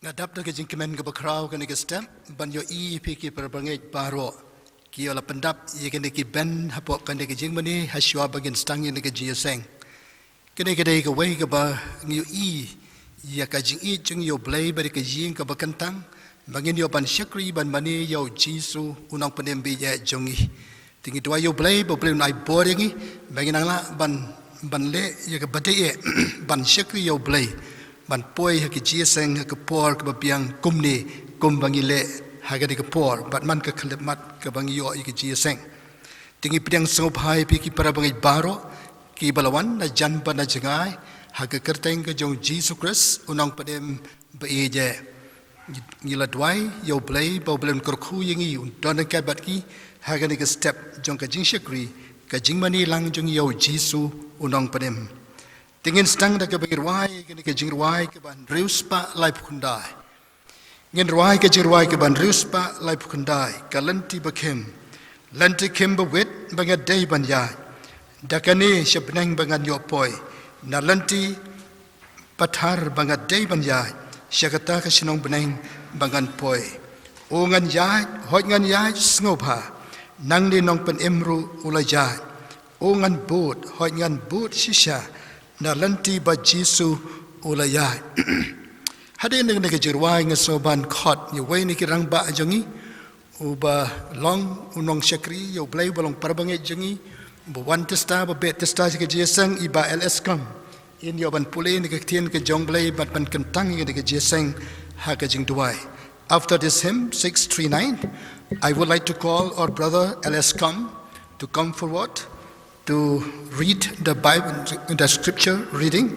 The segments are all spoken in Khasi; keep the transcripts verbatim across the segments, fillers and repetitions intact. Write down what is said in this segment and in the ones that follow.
Nga dap da ka jingkmen kaba khraw kane ka step ban ïohi ïa phi ki parabangeit baroh ki ïoh la pyndap ïa kane ki ben hapoh kane ka jingmane ha shuwa ba ngin sdang ïa kane ka jingïaseng. Kane ka dei kawei kaba ngi ïohi ïa ka jingïeit jong ngi ïa U Blei bad ka ïing kaba kyntang ba ngin ïoh ban shakri ban mane ïa U Jisu U Nongpynim ba ïeit jong ngi. Te ngi duwai ïa U Blei ba U Blei un ai bor ïa ngi ba ngin nang lah ban, ban leh ïa kaba dei eh ban shakri ïa U Blei, ban poi ha ka jingïaseng ha ka por kaba biang kumne kumba ngi leh ha kane ka por bad man ka khyllipmat kaba ngi ïoh ïa ka jingïaseng. Te ngi pdiang sngewbha ïa phi ki parabangeit baroh kiba la wan na jan bad na jngai ha ka kyrteng ka jong U Jisu Khrist U Nongpynim ba ïeit. Ngi, ngi la duwai ïa U Blei ba U Blei un kyrkhu ïa ngi, un don ryngkat bad ngi ha kane ka step jong ka jingshakri, ka jingmane lang jong ngi ïa U Jisu U Nongpynim. Te ngin sdang da kaba ngi rwai kane ka jingrwai kaba hynriew spah laiphew khyndai. Ngin rwai ka jingrwai kaba hynriew spah laiphew khyndai, ka lynti ba khim. Lynti khim ba wit ba nga dei ban ïaid, da kane sha bneng ba ngan ïoh poi, na lynti pathar ba nga dei ban ïaid, sha kata ka shnong bneng ba ngan poi. O ngan ïaid, hooid ngan ïaid sngewbha, nangne Nongpynim ruh u la ïaid. O ngan bud, hooid ngan bud shisha, na lynti ba Jisu u la ïaid. Hadien kane ka jingrwai nga sngewbha ban khot ïa uwei na ki rangbah jong ngi, uba long u nongshakri ïa U Blei, uba long parabangeit jong ngi, uba wan tista, ba beh tista sha ka jingïaseng, i Bah L S Kam. In ïoh ban pule na ka ktien ka jong U Blei bad ban kyntang ïa ka jingïaseng ha ka jingduwai. After this hymn, six three nine, I would like to call our brother L S Kam to come forward to read the Bible, the scripture reading,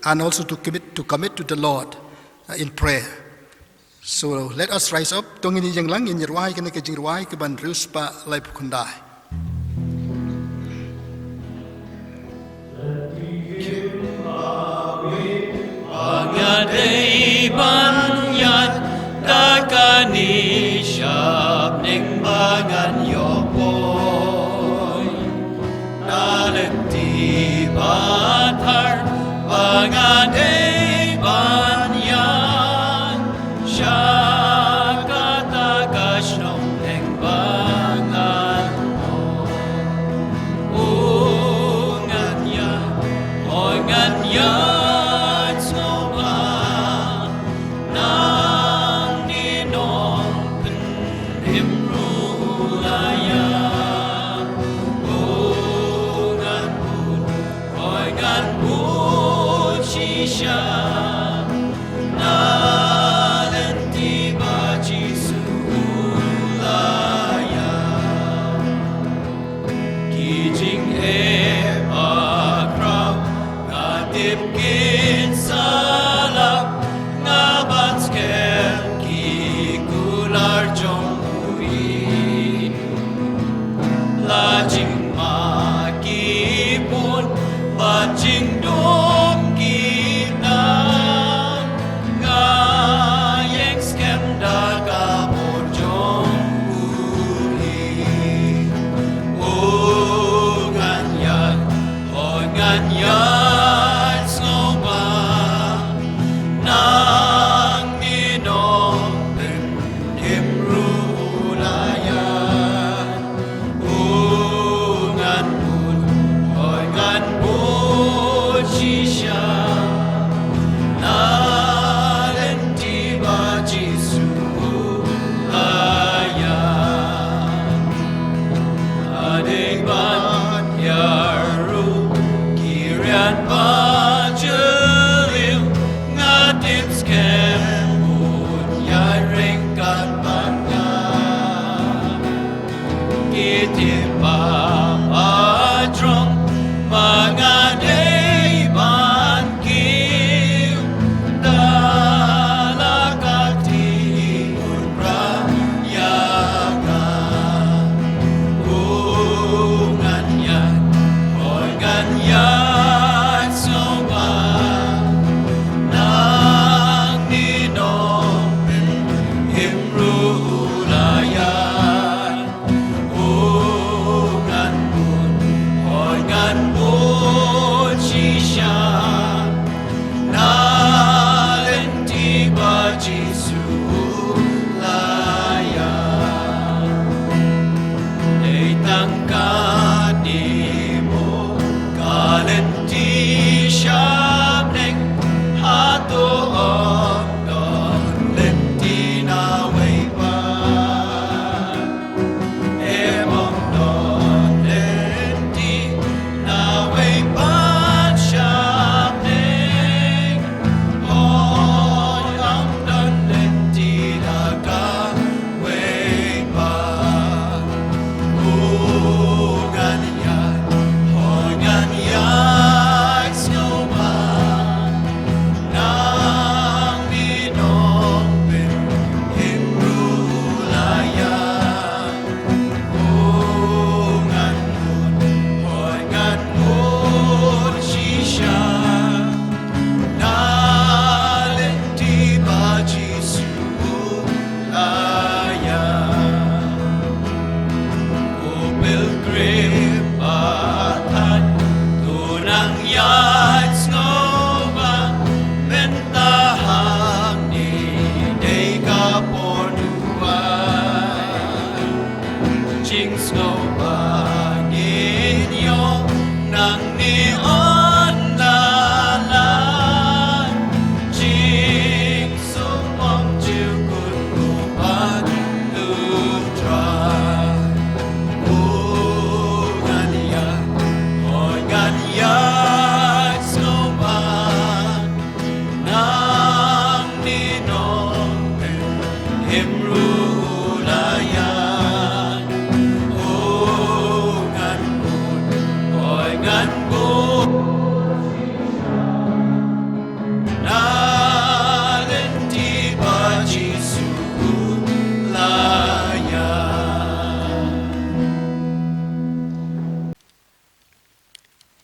and also to commit, to commit to the Lord, uh, in prayer. So let us rise up. To ngin ïeng lang, ngin ïa rwai kane ka jingrwai kaba hynriew spah laiphew khyndai. Ba nga dei ban ïaid da kane sha bneng ba ngan ïoh poi. Na lynti pathar ba nga dei ban ïaid, sha kata ka shnong bneng ba ngan ïoh. O ngan ïaid, o ngan ïaid sngewbha. Nangne Nongpynim ruh u la ïaid. O ngan bud, o ngan bud shisha. Na lynti ba Jisu u la ïaid. Ki jingeh bakhraw nga tip kin sa lap, nga ban skhem ki kular jong u Blei. La jingma ki bun bad jingdum kita.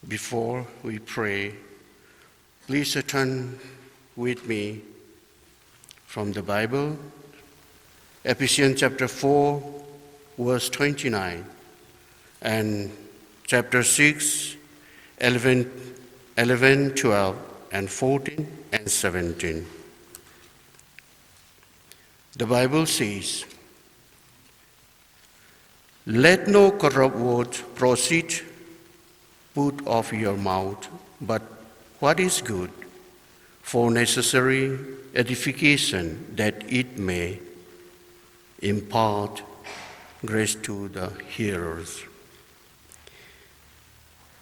Before we pray, please turn with me from the Bible, Ephesians chapter four, verse twenty-nine, and chapter six, eleven, eleven, twelve, and fourteen, and seventeen. The Bible says, "Let no corrupt word proceed put of your mouth, but what is good for necessary edification, that it may impart grace to the hearers."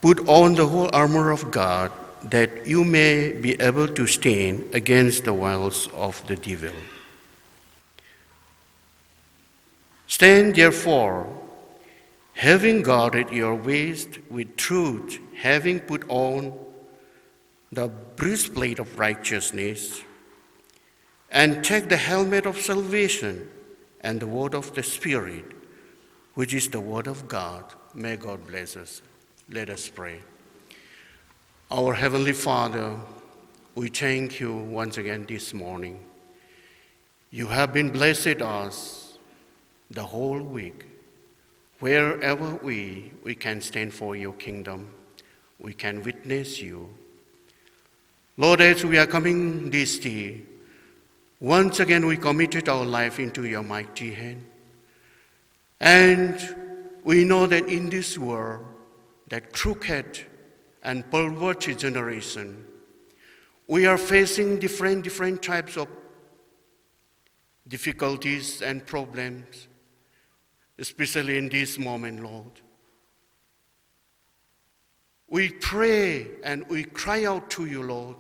Put on the whole armor of God, that you may be able to stand against the wiles of the devil. Stand therefore, having girded your waist with truth, having put on the breastplate of righteousness, and take the helmet of salvation and the word of the Spirit, which is the word of God. May God bless us. Let us pray. Our Heavenly Father, we thank you once again this morning. You have been blessed us the whole week. Wherever we, we can stand for your kingdom, we can witness you. Lord, as we are coming this day, once again we committed our life into your mighty hand. And we know that in this world, that crooked and perverted generation, we are facing different, different types of difficulties and problems, especially in this moment, Lord. We pray and we cry out to you, Lord.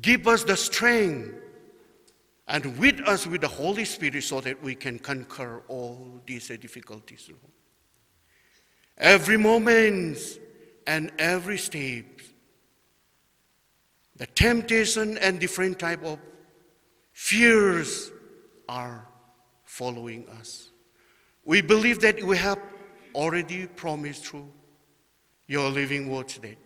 Give us the strength and with us with the Holy Spirit so that we can conquer all these difficulties, Lord. Every moment and every step, the temptation and different type of fears are following us. We believe that we have already promised through your living word today.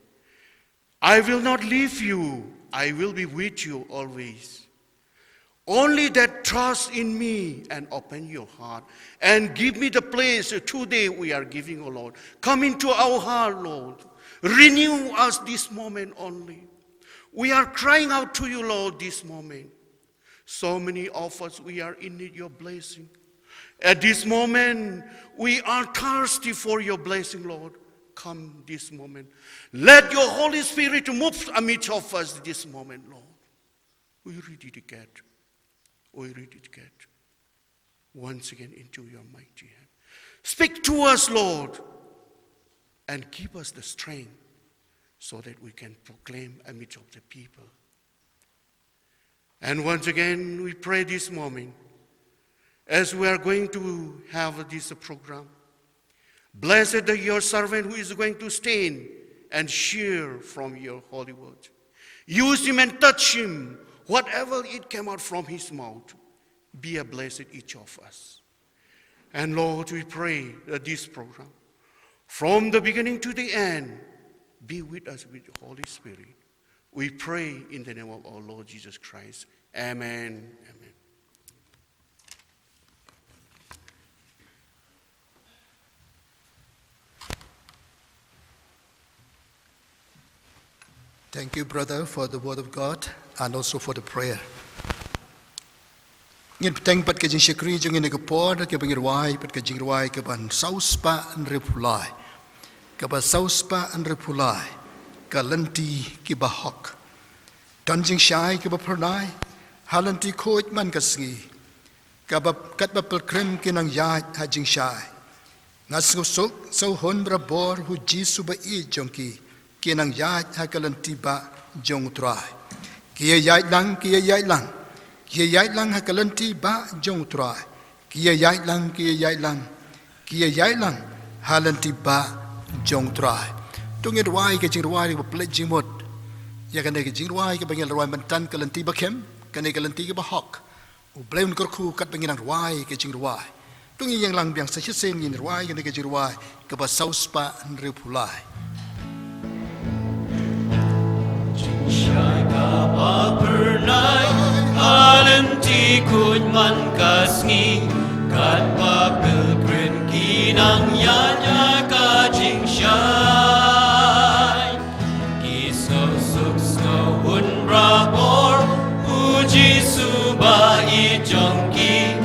"I will not leave you. I will be with you always." Only that trust in me and open your heart and give me the place today we are giving, O Lord. Come into our heart, Lord. Renew us this moment only. We are crying out to you, Lord, this moment. So many of us, we are in need your blessing. At this moment, we are thirsty for your blessing, Lord. Come this moment. Let your Holy Spirit move amidst of us this moment, Lord. We rededicate. We rededicate once again into your mighty hand. Speak to us, Lord, and give us the strength so that we can proclaim amidst of the people. And once again, we pray this moment as we are going to have this program. Blessed are your servant who is going to stand and share from your holy word. Use him and touch him. Whatever it came out from his mouth, be a blessed each of us. And Lord, we pray that this program, from the beginning to the end, be with us with the Holy Spirit. We pray in the name of our Lord Jesus Christ. Amen. Amen. Thank you, brother, for the word of God and also for the prayer. Ngin bteng pat ka jingshakri jong ngi ha ka por, ka ba ngin rwai pat ka jingrwai ka ban saw spah hynriew phew lai. Ka ba saw spah hynriew phew lai. Ka lynti ki ba hok. Don jingshai ki ba phyrnai ha lynti khuid man ka sngi. Ka ba kat ba pilgrim ki nang ïaid ha jingshai. Nga sngewsuk sawhun barabor, ha u Jisu ba ïeit jong ki, ki nang ïaid ha ka lynti bah jong u Trai. Ki ïa ïaid lang, ki ïa ïaid lang. Ki ïaid lang ha ka lynti ba jong u Trai. Ki ïaid lang, ki ïaid lang, ki ïaid lang ha lynti ba jong u Trai. To ngin rwai ka jingrwai kaba pynleit jingmut ïa kane ka jingrwai kaba ngi la rwai mynta, ka lynti ba khem, kane ka lynti kaba hok. U Blei un kyrkhu katba ngi nang rwai ka jingrwai. To ngin ïeng lang biang sa shisien, ngin rwai kane ka jingrwai kaba saw spah hynriewphew lai. Jingshai kaba phyrnai ha lynti khuid man ka sngi, katba pilgrim ki nang ïaid ïa ka jingshai. Ki sngew suk sngew hun barabor, u Jisu ba ïeit jong ki.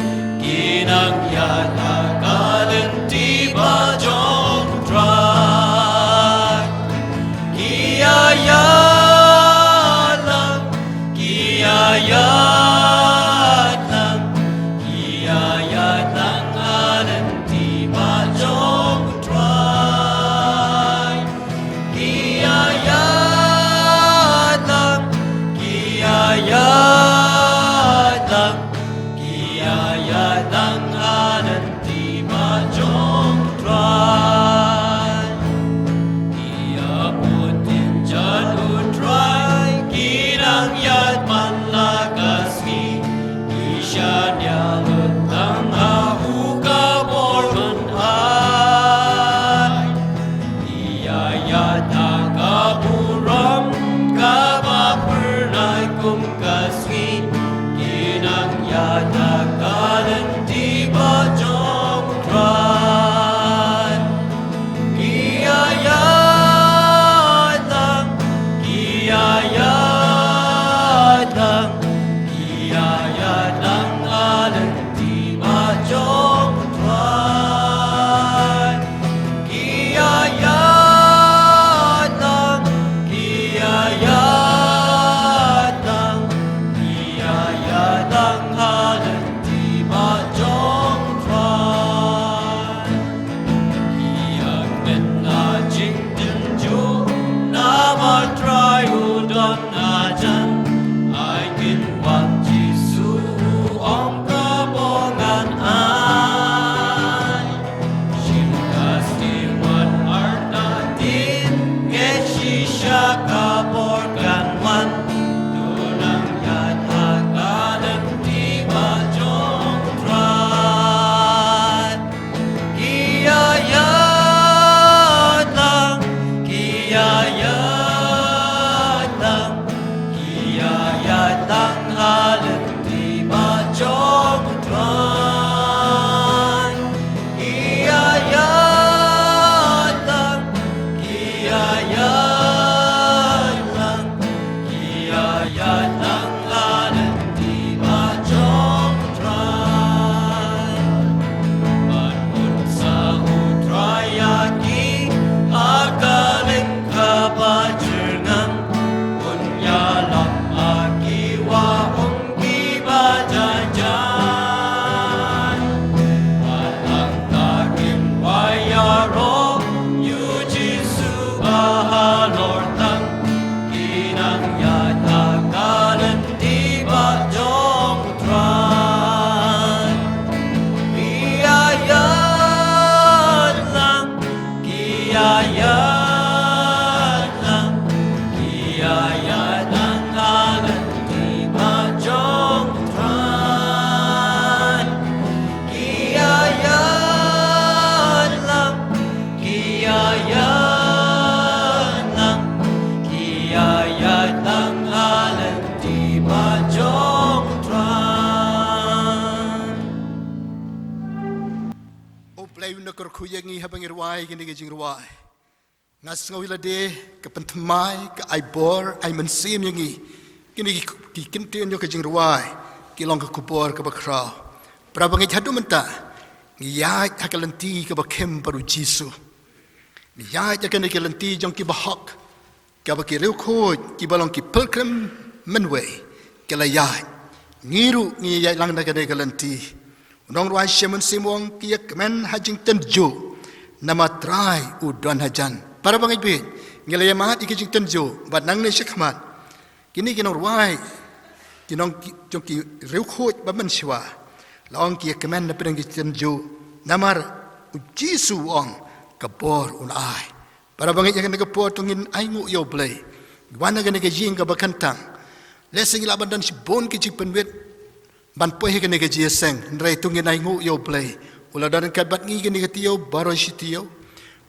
Ki nang ïaid ha ka lynti ba jong u Trai. Ki ïaid lang, ki ïaid lang, ki ïaid lang ha lynti ba jong u Trai. Ki ïaid lang, ki ïaid lang, ki ïaid lang ha lynti ba jong u Trai. Ki ïa bud ïa jan u Trai, ki nang ïaid man la ka sngi, ki shaniah lut tang ha u ka bor ban ai. Ki ïa ïaid ha ka burom kaba phyrnai kum ka sngi. Ki nang ïaid ha ka lynti ba jong u Trai. Ki ïa ïaid lang, ki ïa ïaid lang, ki ïa ïaid lang ha lynti ba jong u Trai. Ki ïa ïaid lang, ki ïa ïaid lang, ki ïa ïaid lang ha lynti ba jong u Trai. Ki ïa kmen ha jingtynjuh namar u Trai u don hajan. Ai kin wan Jisu, u ong ka bor ngan ai. Shim ka sngi wat artatien, ngeit shisha ka bor kan wan. To nang ïaid ha ka lynti ba jong u Trai. Ki ïa ïaid lang, ki ïa ïaid lang, ki ïa ïaid lang ha lynti ba jong u Trai. Ki ïa ïaid lang, ki ïa ïaid lang, ki ïa ïaid lang ha lynti ba jong u Trai. Bad un sa u Trai ïa ki ha ka lyngkha ba jyrngam, un ïalap ha ki wah um kiba jai jai. Bad hangta kin wai ïaroh ïa u Jisu ba halor tang. Ki nang ïaid ha ka lynti ba jong u Trai. Ki ïa ïaid lang, ki ïa ïaid lang, ki ïa ïaid lang ha lynti ba jong u Trai. Ki ïa ïaid lang, ki ïa ïaid lang, ki ïa ïaid lang ha lynti ba jong u Trai. U Blei un kyrkhu ïa ngi haba ngi rwai kine ki jingrwai. Nga sngew ïa lade ka pynthymmai, ka ai bor, ai mynsiem ïa ngi. Kine ki, ki kyntien ïa ka jingrwai ki long ka khubor kaba khraw. Para bangeit, haduh mynta ngi ïaid ha ka lynti kaba khem bad u Jisu. Ngi ïaid ha kane ka lynti jong kiba hok, kaba ki riewkhuid kiba long ki pilgrim mynwei ki la ïaid. Ngi ruh ngi ïaid lang na kane ka lynti. U nongrwai Shemon Simwong, ki ïa kmen ha jingtynjuh namar Trai u don hajan. Para bangeit bad ngi la ïa mad ïa ki jingtynjuh bad nangne shakhmat kine ki nongrwai ki nong ki, jong ki riewkhuid ba mynshuwa la ong ki ïa kmen na pdeng ki tynjuh. Namar u Jisu u ong, ka bor un ai. Para bangeit, ïa kane ka por to ngin ainguh ïa U Blei. Wan ha kane ka ïing kaba kyntang. Lehse ngi lah ban don shibun ki jingpynwit ban poi ha kane ka jingïaseng, hynrei to ngin ainguh ïa U Blei. U la don ryngkat bad ngi kane ka taïew baroh shi taïew.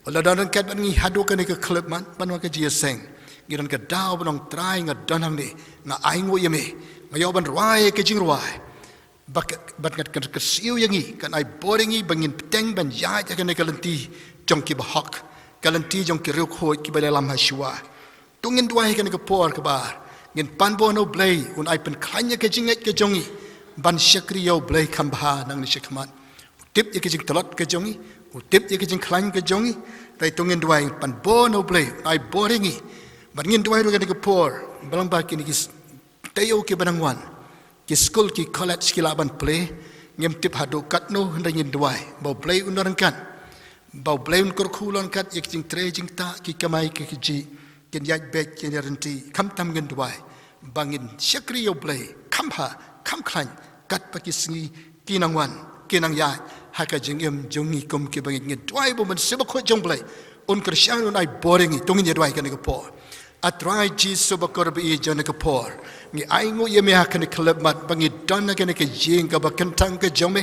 U la don ryngkat bad ngi haduh kane ka khyllipmat ban wan ha ka jingïaseng. Ngi don ka daw ban ong, Trai, nga don hangne, nga ainguh ïa me. Nga ïoh ban rwai ka jingrwai. Bad, bad nga kyrsieu ïa ngi, kan ai bor ïa ngi ba ngin bteng ban ïaid ha kane ka lynti jong ki bahok, ka lynti jong ki riewkhuid kiba la lam ha shuwa. To ngin duwai ha kane ka por kaba ar, ngin pan bor na U Blei un ai pynkhlaiñ ïa ka jingngeit ka jong ngi ban shakri ïa U Blei kham bha nangne shakhmat. U tip ïa ka jingtlot ka jong ngi, u tip ïa ka jingkhlaiñ ka jong ngi. Hynrei to ngin duwai, pan bor na U Blei un ai bor ïa ngi. Bad ngin duwai ruh ha kane ka por, balang ba kine ki taïew kiba nang wan, ki skul ki college ki lah ban plie. Ngim tip haduh katno, hynrei ngin duwai ba U Blei un don ryngkat, ba U Blei un kyrkhu lyngkhat ïa ki jingtrei jingktah, ki kamai ki kajih, kin ïaid beit kin ïaid ryntih. Khamtam ngin duwai ba ngin shakri ïa U Blei kham bha kham khlaiñ katba ki sngi ki nang wan ki nang ïaid ha ka jingim jong ngi. Kum ki bangeit ngin duwai ba U Mynsiem Bakhuid jong U Blei un kyrshan, un ai bor ïa ngi. To ngin ïa duwai ha kane ka por. A Trai Jisu ba kyrpang ïa ngi ha kane ka por, ngi ainguh ïa me ha kane ka khyllipmat ba ngi don ha kane ka ïing kaba kyntang ka jong me.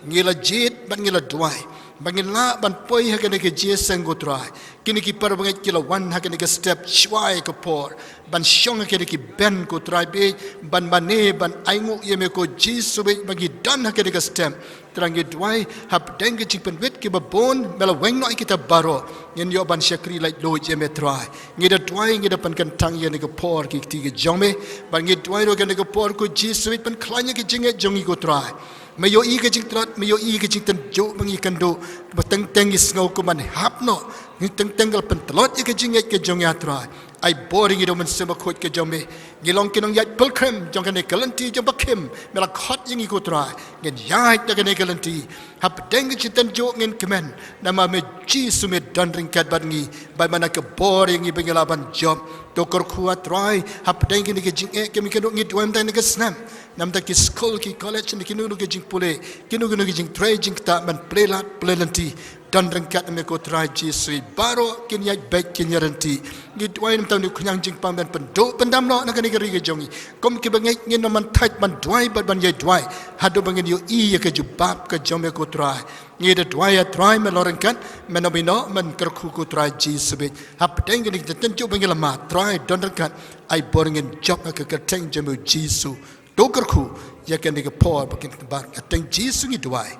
Ngi la jied bad ngi la duwai ba ngin lah ban poi ha kane ka jingïaseng, ko Trai. Kine ki para bangeit ki la wan ha kane ka step shuwa ïa ka por ban shong ha kine ki bench, ko Trai, beit ban mane ban ainguh ïa me, ko Jisu, beit ba ngi don ha kane ka step. Trai, ngi duwai hapdeng ki jingpynwit kiba bun, me la weng noh ïa kita baroh, ngin ïoh ban shakri laitluid ïa me, Trai. Ngi da duwai, ngi da pynkyntang ïa kane ka por ha ki kti ka jong me. Bad ngi duwai ruh ha kane ka por, ko Jisu, beit pynkhlaiñ ïa ka jingngeit jong ngi, ko Trai. Me ïohi ka jingtlot, me ïohi ka jingtynjuh ba ngi kynduh, ba teng teng ngi sngew kumba hap noh, ngi teng teng ka la pyntlot ïa ka jingngeit ka jong ngi, a Trai. Ai bor ïa ngi da U Mynsiem Bakhuid ka jong me. Ngi long ki nongïaid pilgrim jong kane ka lynti jong ba khim me la khot ïa ngi, ko Trai. Ngin ïaid na kane ka lynti hapdeng ka jingtynjuh, ngin kmen namar me Jisu me don ryngkat bad ngi. Bai mana ka bor ïa ngi ba ngi lah ban jop. To kyrkhu, a Trai, hapdeng kine ki jingeh kiba ngi kynduh, ngi duwai mynta ha kane ka snem. Namar ki skul, ki college, ne kino kino ki jingpule, kino kino ki jingtrei jingktah ban plie lad plie lynti, don ryngkat me, ko Trai Jisu. Baroh kin ïaid beit kin ïaid ryntih. Ngi duwai namar une u khñiang jingpang ban pynduh pyndam noh na kane ka ri ka jong ngi. Kum ki bangeit ngin ym thait ban duwai bad ban ïai duwai haduh ba ngin ïohi ïa ka jubab ka jong me, ko Trai. Ngi da duwai, a Trai, men long ryngkat, men ym ïehnoh, men kyrkhu, ko Trai Jisu, beit hapdeng kine ki jingtynjuh ba ngi la mad, Trai, don ryngkat. Ai bor ngin jop ha ka kyrteng jong me, Jisu. To kyrkhu ïa kane ka por ba kin kynbat, ha ka kyrteng Jisu ngi duwai.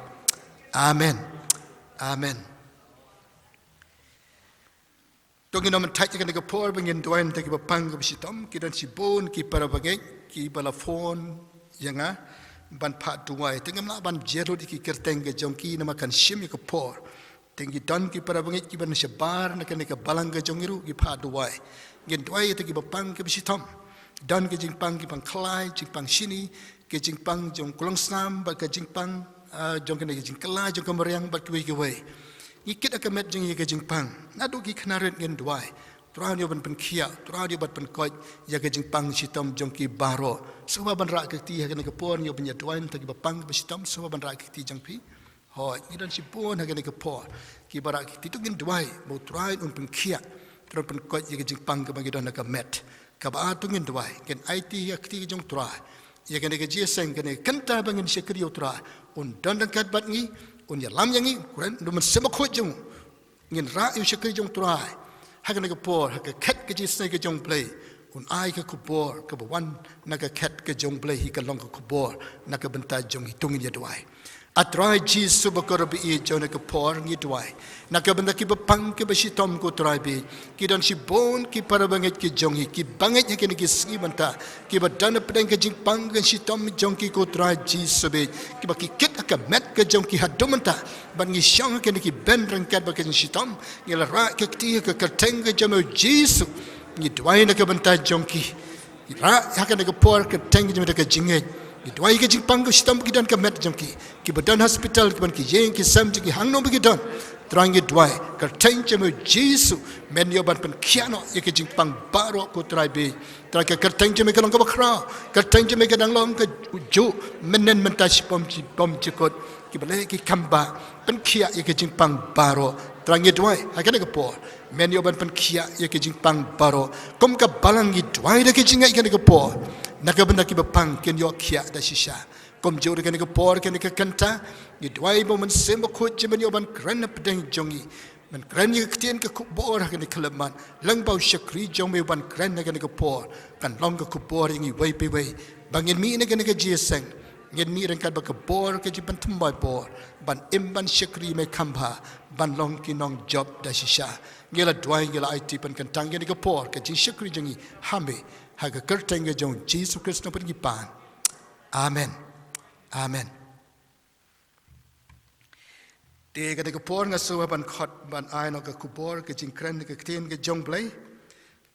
Amen. Amen. To ngin ym thait ha kane ka por ba ngin duwai namar kiba pang kiba shitom. Ki don shibun ki para bangeit kiba la phone ïa nga ban phah duwai. Te ngam lah ban jer lut ïa ki kyrteng ka jong ki namar kan shim ïa ka por. Te ngi don ki para bangeit kiba na shabar na kane ka balang ka jong ngi ruh ki phah duwai. Ngin duwai ïa kita kiba pang kiba shitom. Don ki jingpang, ki pang khlai, jingpang shini, ki jingpang jong u klongsnam, bad ki jingpang, ah, jong kane ki jingkylla jong ka mariang, bad kiwei kiwei. Ngi kit ha ka met jong ngi ïa ki jingpang. Naduh ki khynnah rit ngin duwai. Trai un ïoh ban pynkhiah, Trai un ïoh ban pynkoit ïa ki jingpang shitom jong ki baroh. Sngewbha ban rah ka kti ha kane ka por, ngi ïoh ban ïa duwai namar kita kiba pang kiba shitom, sngewbha ban rah ka kti jong phi. Hooid, ngi don shibun ha kane ka por kiba rah ki kti. To ngin duwai ba U Trai un pynkhiah, Trai un pynkoit ïa ka jingpang kaba ngi don ha ka met. Kaba ar, to ngin duwai, ngin aiti ïa ka kti ka jong U Trai ïa kane ka jingïaseng, kane ka kynta ba ngin shakri ïa U Trai. Un don ryngkat bad ngi, un ïalam ïa ngi, kren, un don Mynsiem Bakhuid jong u. Ngin rah ïa u shakri jong U Trai ha kane ka por, ha ka khet ka jingisynei ka jong U Blei. Un ai ka khubor kaba wan na ka khet ka jong U Blei, hi ka long ka khubor na ka bynta jong ngi. To ngin ïa duwai. A Trai Jisu ba kyrpang ïa ngi, ha kane ka por ngi duwai na ka bynta kiba pang kiba shitom, ko Trai, beit. Ki don shibun ki para bangeit ki jong ngi, ki bangeit ha kine ki sngi mynta, kiba don hapdeng ka jingpang ka jingshitom jong ki, ko Trai Jisu, beit. Kiba ki kit ha ka met ka jong ki haduh mynta, bad ngi shong ha kine ki bench ryngkat bad ka jingshitom. Ngi la rah ka kti ha ka kyrteng ka jong me, O Jisu. Ngi duwai na ka bynta jong ki. Ngi rah ha kane ka por ha ka kyrteng ka jong me da ka jingngeit. Ngi duwai ka jingpang ka shitom ki don ka met jong ki, kiba don hospital, ki ban ki ïing ki sem jong ki hangno ba ki don. Trai ngi duwai, kyrteng jong me Jisu, men ïoh ban pynkhiah noh ïa ka jingpang baroh ko Trai bad. Trai ka kyrteng jong me ka long kaba khraw, kyrteng jong me ka dang long ka juh mynhynnin mynta shibun shibun jukut. Kiba leh ki kam ba pynkhiah ïa ka jingpang baroh. Trai ngi duwai ha kane ka por, men ïoh ban pynkhiah ïa ka jingpang baroh. Kum ka balang ngi duwai da ka jingngeit ha kane ka por, na ka bynta kiba pang kin ïoh khiah da shisha. Kumjuh ruh ha kane ka por, ha kane ka kynta, ngi duwai ba u Mynsiem Bakhuid jong me men ïoh ban kren hapdeng jong ngi. Men kren ïa ka ktien ka khubor ha kane ka khyllipmat, lyngba u shakri jong me uban kren ha kane ka por, kan long ka khubor ïa ngi iwei pa iwei. Ba ngin mih na kane ka jingïaseng, ngin mih ryngkat bad ka bor ka jingpynthymmai bor, ban im ban shakri me kham bha, ban long ki nongjop da shisha. Ngi la duwai, ngi la aiti pynkyntang ïa kane ka por, ka jingshakri jong ngi ha me, ha ka kyrteng ka jong u Jisu Khrist u Nongpynim jong ngi. Amen. Amen. Te ha kane ka por nga sngewbha ban khot ban ai noh ka khubor ka jingkren ka ktien ka jong u Blei.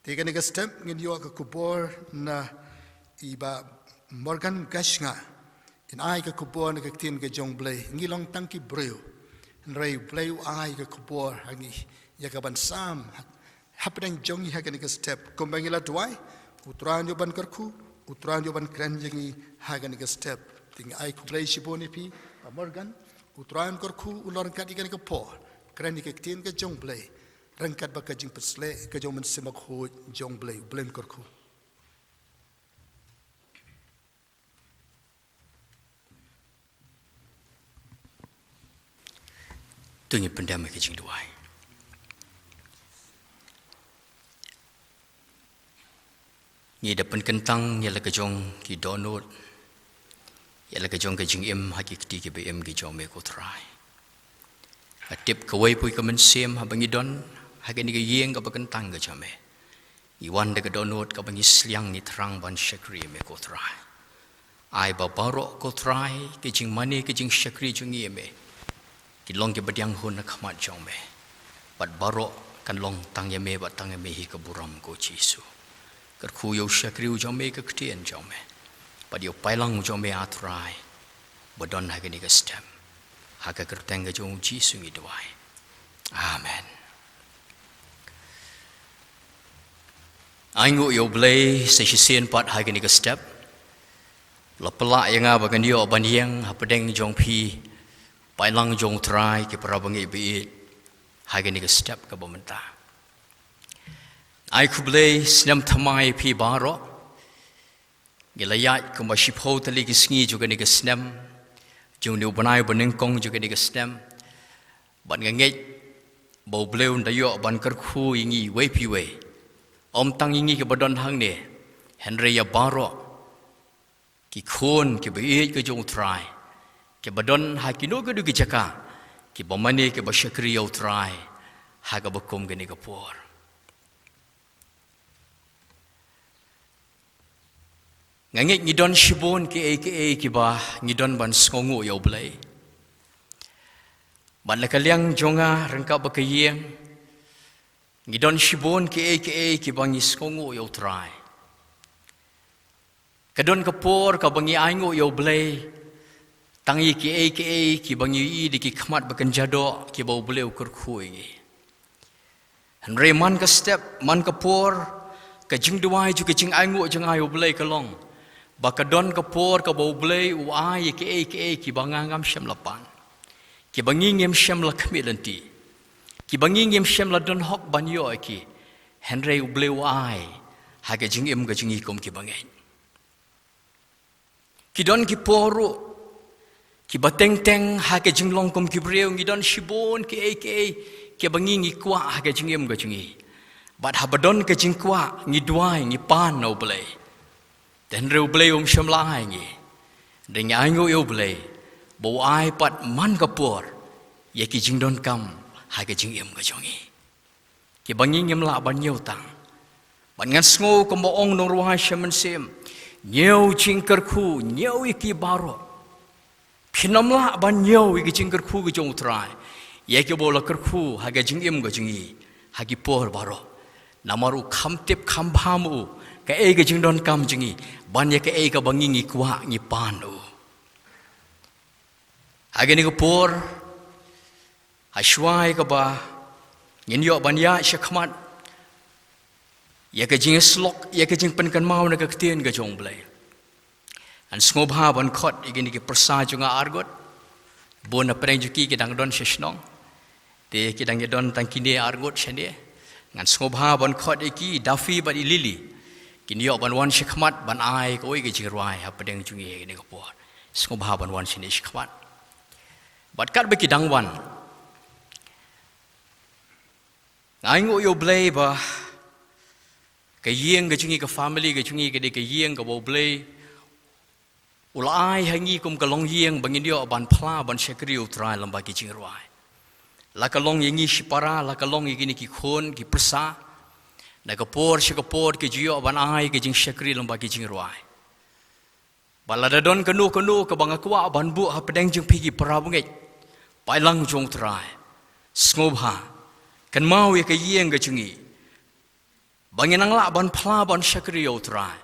Te ha kane ka step ngin ïoh ka khubor na i Bah Morgan Gashna. In ai ka khubor na ka ktien ka jong u Blei. Ngi long tang ki briew, hynrei u Blei u ai ka khubor ha ngi ïa ka ban sam hapdeng jong ngi ha kane ka step. Kumba ngi la duwai, u Trai un ïoh ban kyrkhu, u Trai un ïoh ban kren ïa ngi ha kane ka step. Te ngi ai khublei shibun ïa phi Bah Morgan, u Trai un kyrkhu, un long ryngkat ïa kane ka por, kren ïa ka ktien ka jong u Blei, ryngkat bad ka jingpynshlur ka jong u Mynsiem Bakhuid jong u Blei. U Blei un kyrkhu. To ngin pyndem ha ka jingduwai. Ngi da pynkyntang ïa la ka jong ki dohnud, ïa la ka jong ka jingim ha ki kti kiba im ki jong me ko Trai. Nga tip kawei pa kawei ka mynsiem haba ngi don ha kane ka ïing kaba kyntang ka jong me, ngi wan da ka dohnud kaba ngi sliang, ngi thrang ban shakri ïa me ko Trai. Ai ba baroh ko Trai, ka jingmane ka jingshakri jong ngi ïa me, kin long kiba dang hun ha khmat jong me. Bad baroh kan long tang ïa me bad tang ïa me hi ka burom ko Jisu. Kyrkhu ïa u shakri u jong me, ka ktien jong me, bad ïa u paidlang u jong me ah Trai, ba don ha kane ka step. Ha ka kyrteng ka jong u Jisu ngi duwai. Amen. Ai nguh ïa u Blei sa shisien pat ha kane ka step. La pynlah ïa nga ba ngan ïoh ban ïeng hapdeng jong phi paidlang jong u Trai, ki para bangeit ba ïeit, ha kane ka step kaba mynta. Ai khublei snem thymmai ïa phi baroh. Ngi la ïaid kumba shiphew tylli ki sngi jong kane ka snem, jong une u bnai banyngkong jong kane ka snem. Bad nga ngeit ba u Blei un da ïoh ban kyrkhu ïa ngi iwei pa iwei. Ym tang ïa ngi kiba don hangne, hynrei ïa baroh ki khun kiba ïeit ka jong u Trai, kiba don ha kino kino ki jaka, kiba mane, kiba shakri ïa u Trai ha kaba kum kane ka por. Nga ngeit ngi don shibun kiei kiei kiba ngi don ban sngewnguh ïa u Blei. Bad na ka liang jong nga ryngkat bad ka ïing, ngi don shibun kiei kiei kiba ngi sngewnguh ïa u Trai. Ka don ka por kaba ngi ainguh ïa u Blei tang ïa kiei kiei kiba ngi ïohi da ki khmat ba kynjadoh, kiba u Blei u kyrkhu ïa ngi. Hynrei man ka step, man ka por, ka jingduwai jong ka jingainguh jong nga ïa u Blei ka long ba ka don ka por kaba u Blei u ai ïa kiei kiei kiba nga ngam shym la pan, kiba ngi ngim shym la khmih lynti, kiba ngi ngim shym la don hok ban ïoh ïa ki. Hynrei u Blei u ai ha ka jingim ka jong ngi kum ki bangeit. Ki don ki por ruh kiba teng teng ha ka jinglong kum ki briew ngi don shibun kiei kiei kiba ngi ngi kwah ha ka jingim ka jong ngi. Bad haba don ka jingkwah ngi duwai, ngi pan na u Blei. Te hynrei u Blei um shym la ai ïa ngi. Te ngi ainguh ïa u Blei ba u ai pat man ka por ïa ki jingdonkam ha ka jingim ka jong ngi, kiba ngi ngim lah ban ñiew tang. Bad ngan sngew kumba ong nong rwai sha mynsiem, ñiew jingkyrkhu, ñiew ïa ki baroh. Phin ym lah ban ñiew ïa ki jingkyrkhu ki jong u Trai ïa kiba u la kyrkhu ha ka jingim ka jong ngi ha ki por baroh. Namar u kham tip kham bha ma u Kaei ka jingdonkam jong ngi, ban ïa kaei kaba ngi ngi kwah ngi pan u. Ha kane ka por, ha shuwa ïa kaba ngin ïoh ban ïaid shakhmat ïa ka jingïasyllok, ïa ka jingpynkynmaw na ka ktien ka jong U Blei, ngan sngewbha ban khot ïa kine ki pyrsa jong nga arngut. Bun na pdeng jong ki ki dang don sha shnong, te ki dang ïa don tang kine arngut shane. Ngan sngewbha ban khot ïa ki, Daffy bad i Lily. Kin ïoh ban wan shakhmat ban ai kawei ka jingrwai ha pdeng jong ngi ha kane ka por. Sngewbha ban wan shane shakhmat. Bad katba ki dang wan, nga ainguh ïa U Blei ba ka ïing ka jong ngi, ka family ka jong ngi, ka dei ka ïing kaba U Blei u la ai ha ngi kum ka longïing ba ngin ïoh ban phla ban shakri U Trai lyngba ki jingrwai. La ka long ïa ngi shipara, la ka long ïa kine ki khun ki pyrsa, na ka por sha ka por ki ju ïoh ban ai ka jingshakri lyngba ki jingrwai. Bad lada don kano kano kaba nga kwah ban buh ha pdeng jong phi ki para bangeit, paidlang jong U Trai, sngewbha kynmaw ïa ka ïing ka jong ngi, ba ngin nang lah ban phla ban shakri ïa U Trai,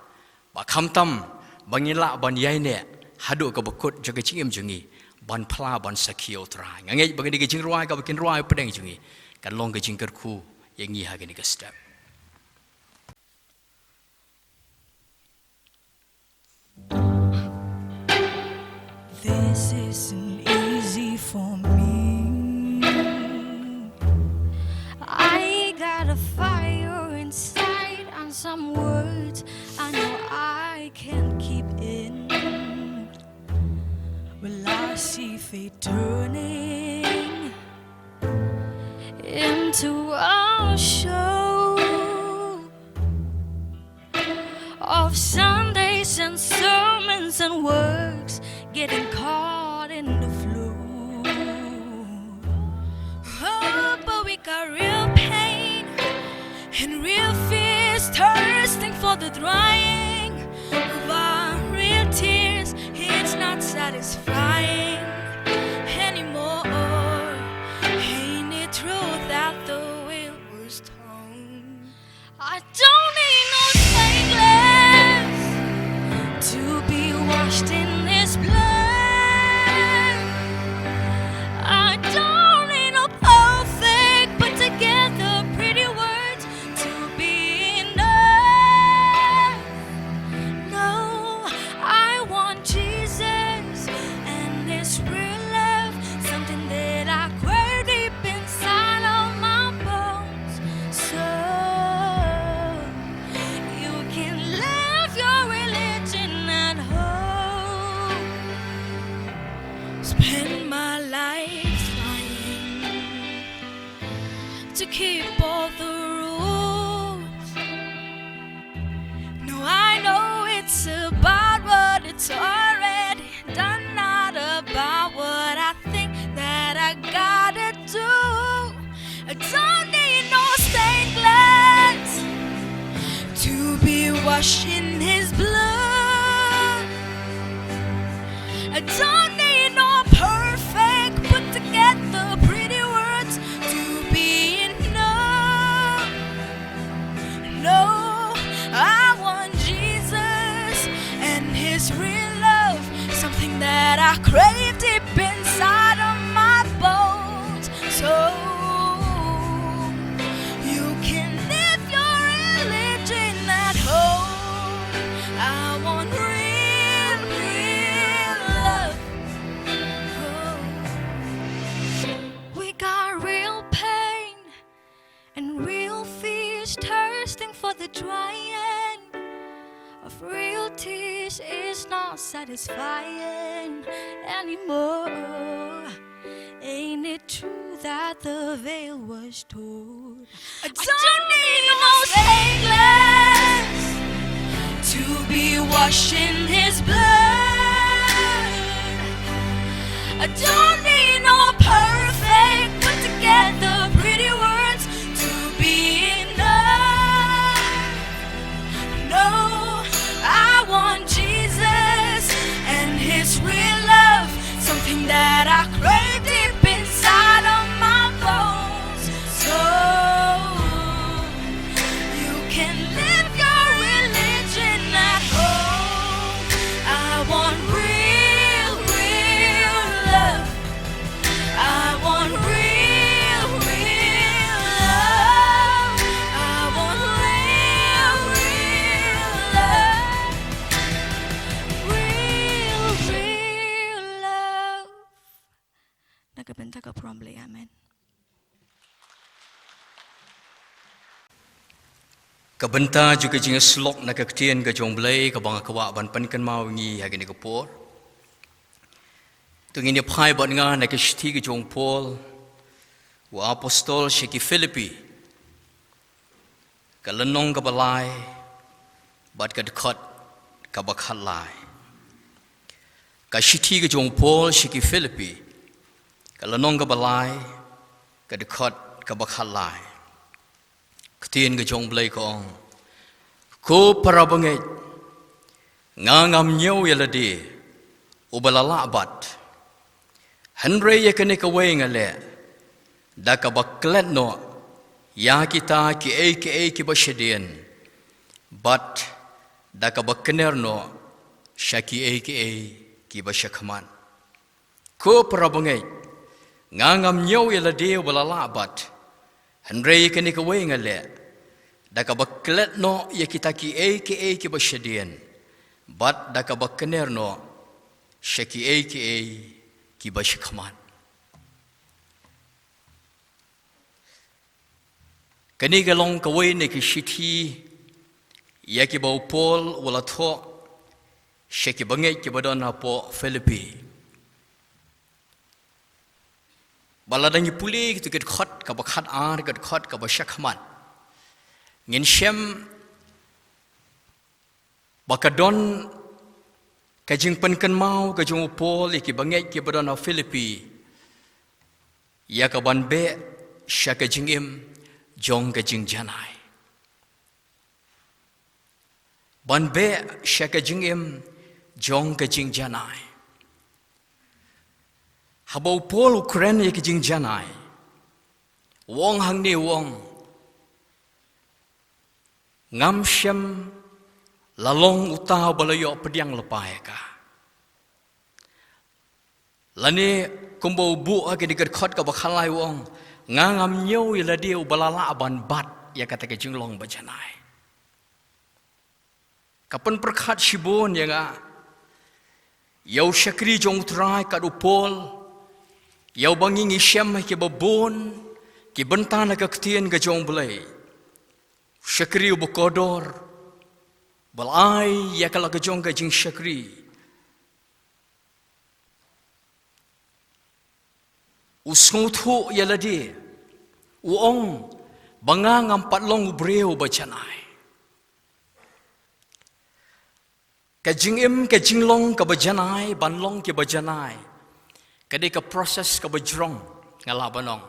ba khamtam ba ngin lah ban ïaineh haduh kaba kut jong ka jingim jong ngi ban phla ban sakhi ïa U Trai. Nga ngeit ba kane ka jingrwai kaba kin rwai ha pdeng jong ngi kan long ka jingkyrkhu ïa ngi ha kane ka step. This isn't easy for me. I got a fire inside and some words I know I can't keep in. Well, I see fate turning into a show of Sundays and sermons and works getting caught in the flow. Oh, but we got real pain and real fears, thirsting for the drying of our real tears. It's not satisfying anymore. Ain't it true that the veil was torn? I don't need no stained glass to be washed in this blood. I don't need no perfect put together pretty words to be enough. No, I want Jesus and His real love, something that I crave deep inside of my bones. So you can leave your religion at home. Spend my life trying to keep all the rules. No, I know it's about what it's already done, not about what I think that I gotta do. I don't need no stained glass to be washed in His blood. I don't need no perfect put together pretty words to be enough. No, I want Jesus and His real love, something that I crave deep inside of my bones. So you can leave your religion at home. I want real, real love. Oh. We got real pain and real fears, thirsting for the drying of real tears is not satisfying anymore. Ain't it true that the veil was torn? I don't need no stained glass to be washed in His blood. I don't need no perfect put together pretty words to be enough. No, I want Jesus and His real love, something that I crave deep inside of my bones. So you can leave your religion Mynta ka prom Blei, amen. Ka bynta jong ka jingïasyllok na ka ktien ka jong Blei kaba nga kwah ban pynkynmaw ïa ngi ha kane ka por. To ngin ïa phai bad nga na ka shithi ka jong u Paul, u apostol sha ki Philippi, ka lynnong kaba lai, bad ka dkhot kaba khatlai. Ka shithi ka jong u Paul sha ki Philippi, ka lynnong kaba lai, ka dkhot kaba khatlai. Ka ktien ka jong u Blei ka ong, ko para bangeit, nga ngam ñiew ïa lade uba la lah bat. Hynrei ïa kane kawei nga leh, da kaba klet noh ïa kita kiei kiei kiba shadien, bad da kaba kner noh sha kiei kiei kiba shakhmat. Ko para bangeit, nga ngam ñiew ïa lade uba la lah bat. Hynrei ïa kane kawei nga leh, da kaba klet noh ïa kita kiei kiei kiba shadien, bad da kaba kner noh sha kiei kiei kiba shakhmat. Kane ka long kawei na ki shithi ïa kiba u Paul u la thoh sha ki bangeit kiba don hapoh Philippi. Ba lada ngi pule kito ki dkhot kaba khatar, ki dkhot kaba shakhmat, ngin shem ba ka don ka jingpynkynmaw ka jong u Paul ïa ki bangeit kiba don ha Philippi ïa ka ban beh sha ka jingim jong ka jingjanai. Ban beh sha ka jingim jong ka jingjanai. Haba u Paul u kren ïa ka jingjanai, u ong hangne, u ong, ngam shym la long uta uba la ïoh pdiang lypa ïa ka. Lane kumba u buh ha kane ka dkhot kaba khatlai, u ong, nga ngam ñiew ïa lade uba la lah ban bat ïa kata ka jinglong bajanai. Ka pynpyrkhat shibun ïa nga ïa u shakri jong u Trai kat u Paul, ïa uba ngi ngi shem ha kiba bun ki bynta na ka ktien ka jong u Blei. U shakri uba kordor, ba la ai ïa ka la ka jong ka jingshakri. U sngewthuh ïa lade, u ong ba nga ngam pat long u briew bajanai. Ka jingim, ka jinglong kaba janai, ban long kiba janai, ka dei ka process kaba jrong, nga lah ban ong.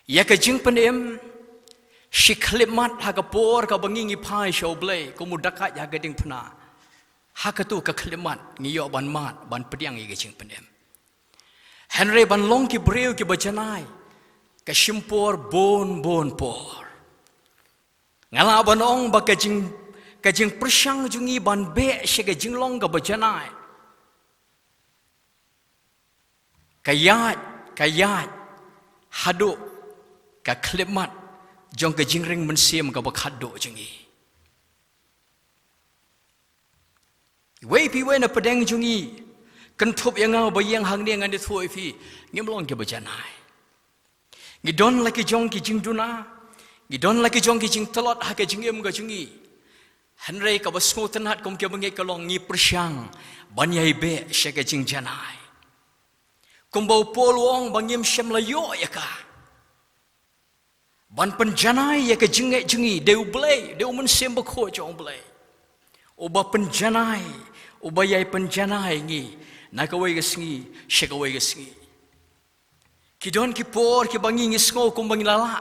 Ïa ka jingpynim, shi khyllipmat ha ka por kaba ngi ngi phai sha u Blei kum u dakaid ha ka diengphna, ha katu ka khyllipmat ngi ïoh ban mad ban pdiang ïa ka jingpynim. Hynrei ban long ki briew kiba janai, ka shim por bun bun por. Nga lah ban ong ba ka jing, ka jingpyrshang jong ngi ban beh sha ka jinglong kaba janai, ka ïaid, ka ïaid haduh ka khyllipmat jong ka jingring mynsiem kaba khatduh jong ngi. Iwei pa iwei na pdeng jong ngi, kynthup ïa nga uba ïeng hangne, ngan ïathuh ïa phi, ngim long kiba janai. Ngi don la ki jong ki jingduna, ngi don la ki jong ki jingtlot ha ka jingim ka jong ngi. Hynrei kaba sngewtynnat kum kiba ngeit ka long ngi pyrshang ban ïai beh sha ka jingjanai. Kumba u Paul u ong ba ngim shym la ïoh ïa ka ban pynjanai ïa ka jingngeit jong ngi, dei u Blei, dei u Mynsiem Bakhuid jong u Blei uba pynjanai, uba ïai pynjanai ngi na kawei ka sngi sha kawei ka sngi. Ki don ki por kiba ngi ngi sngew kumba ngi la lah,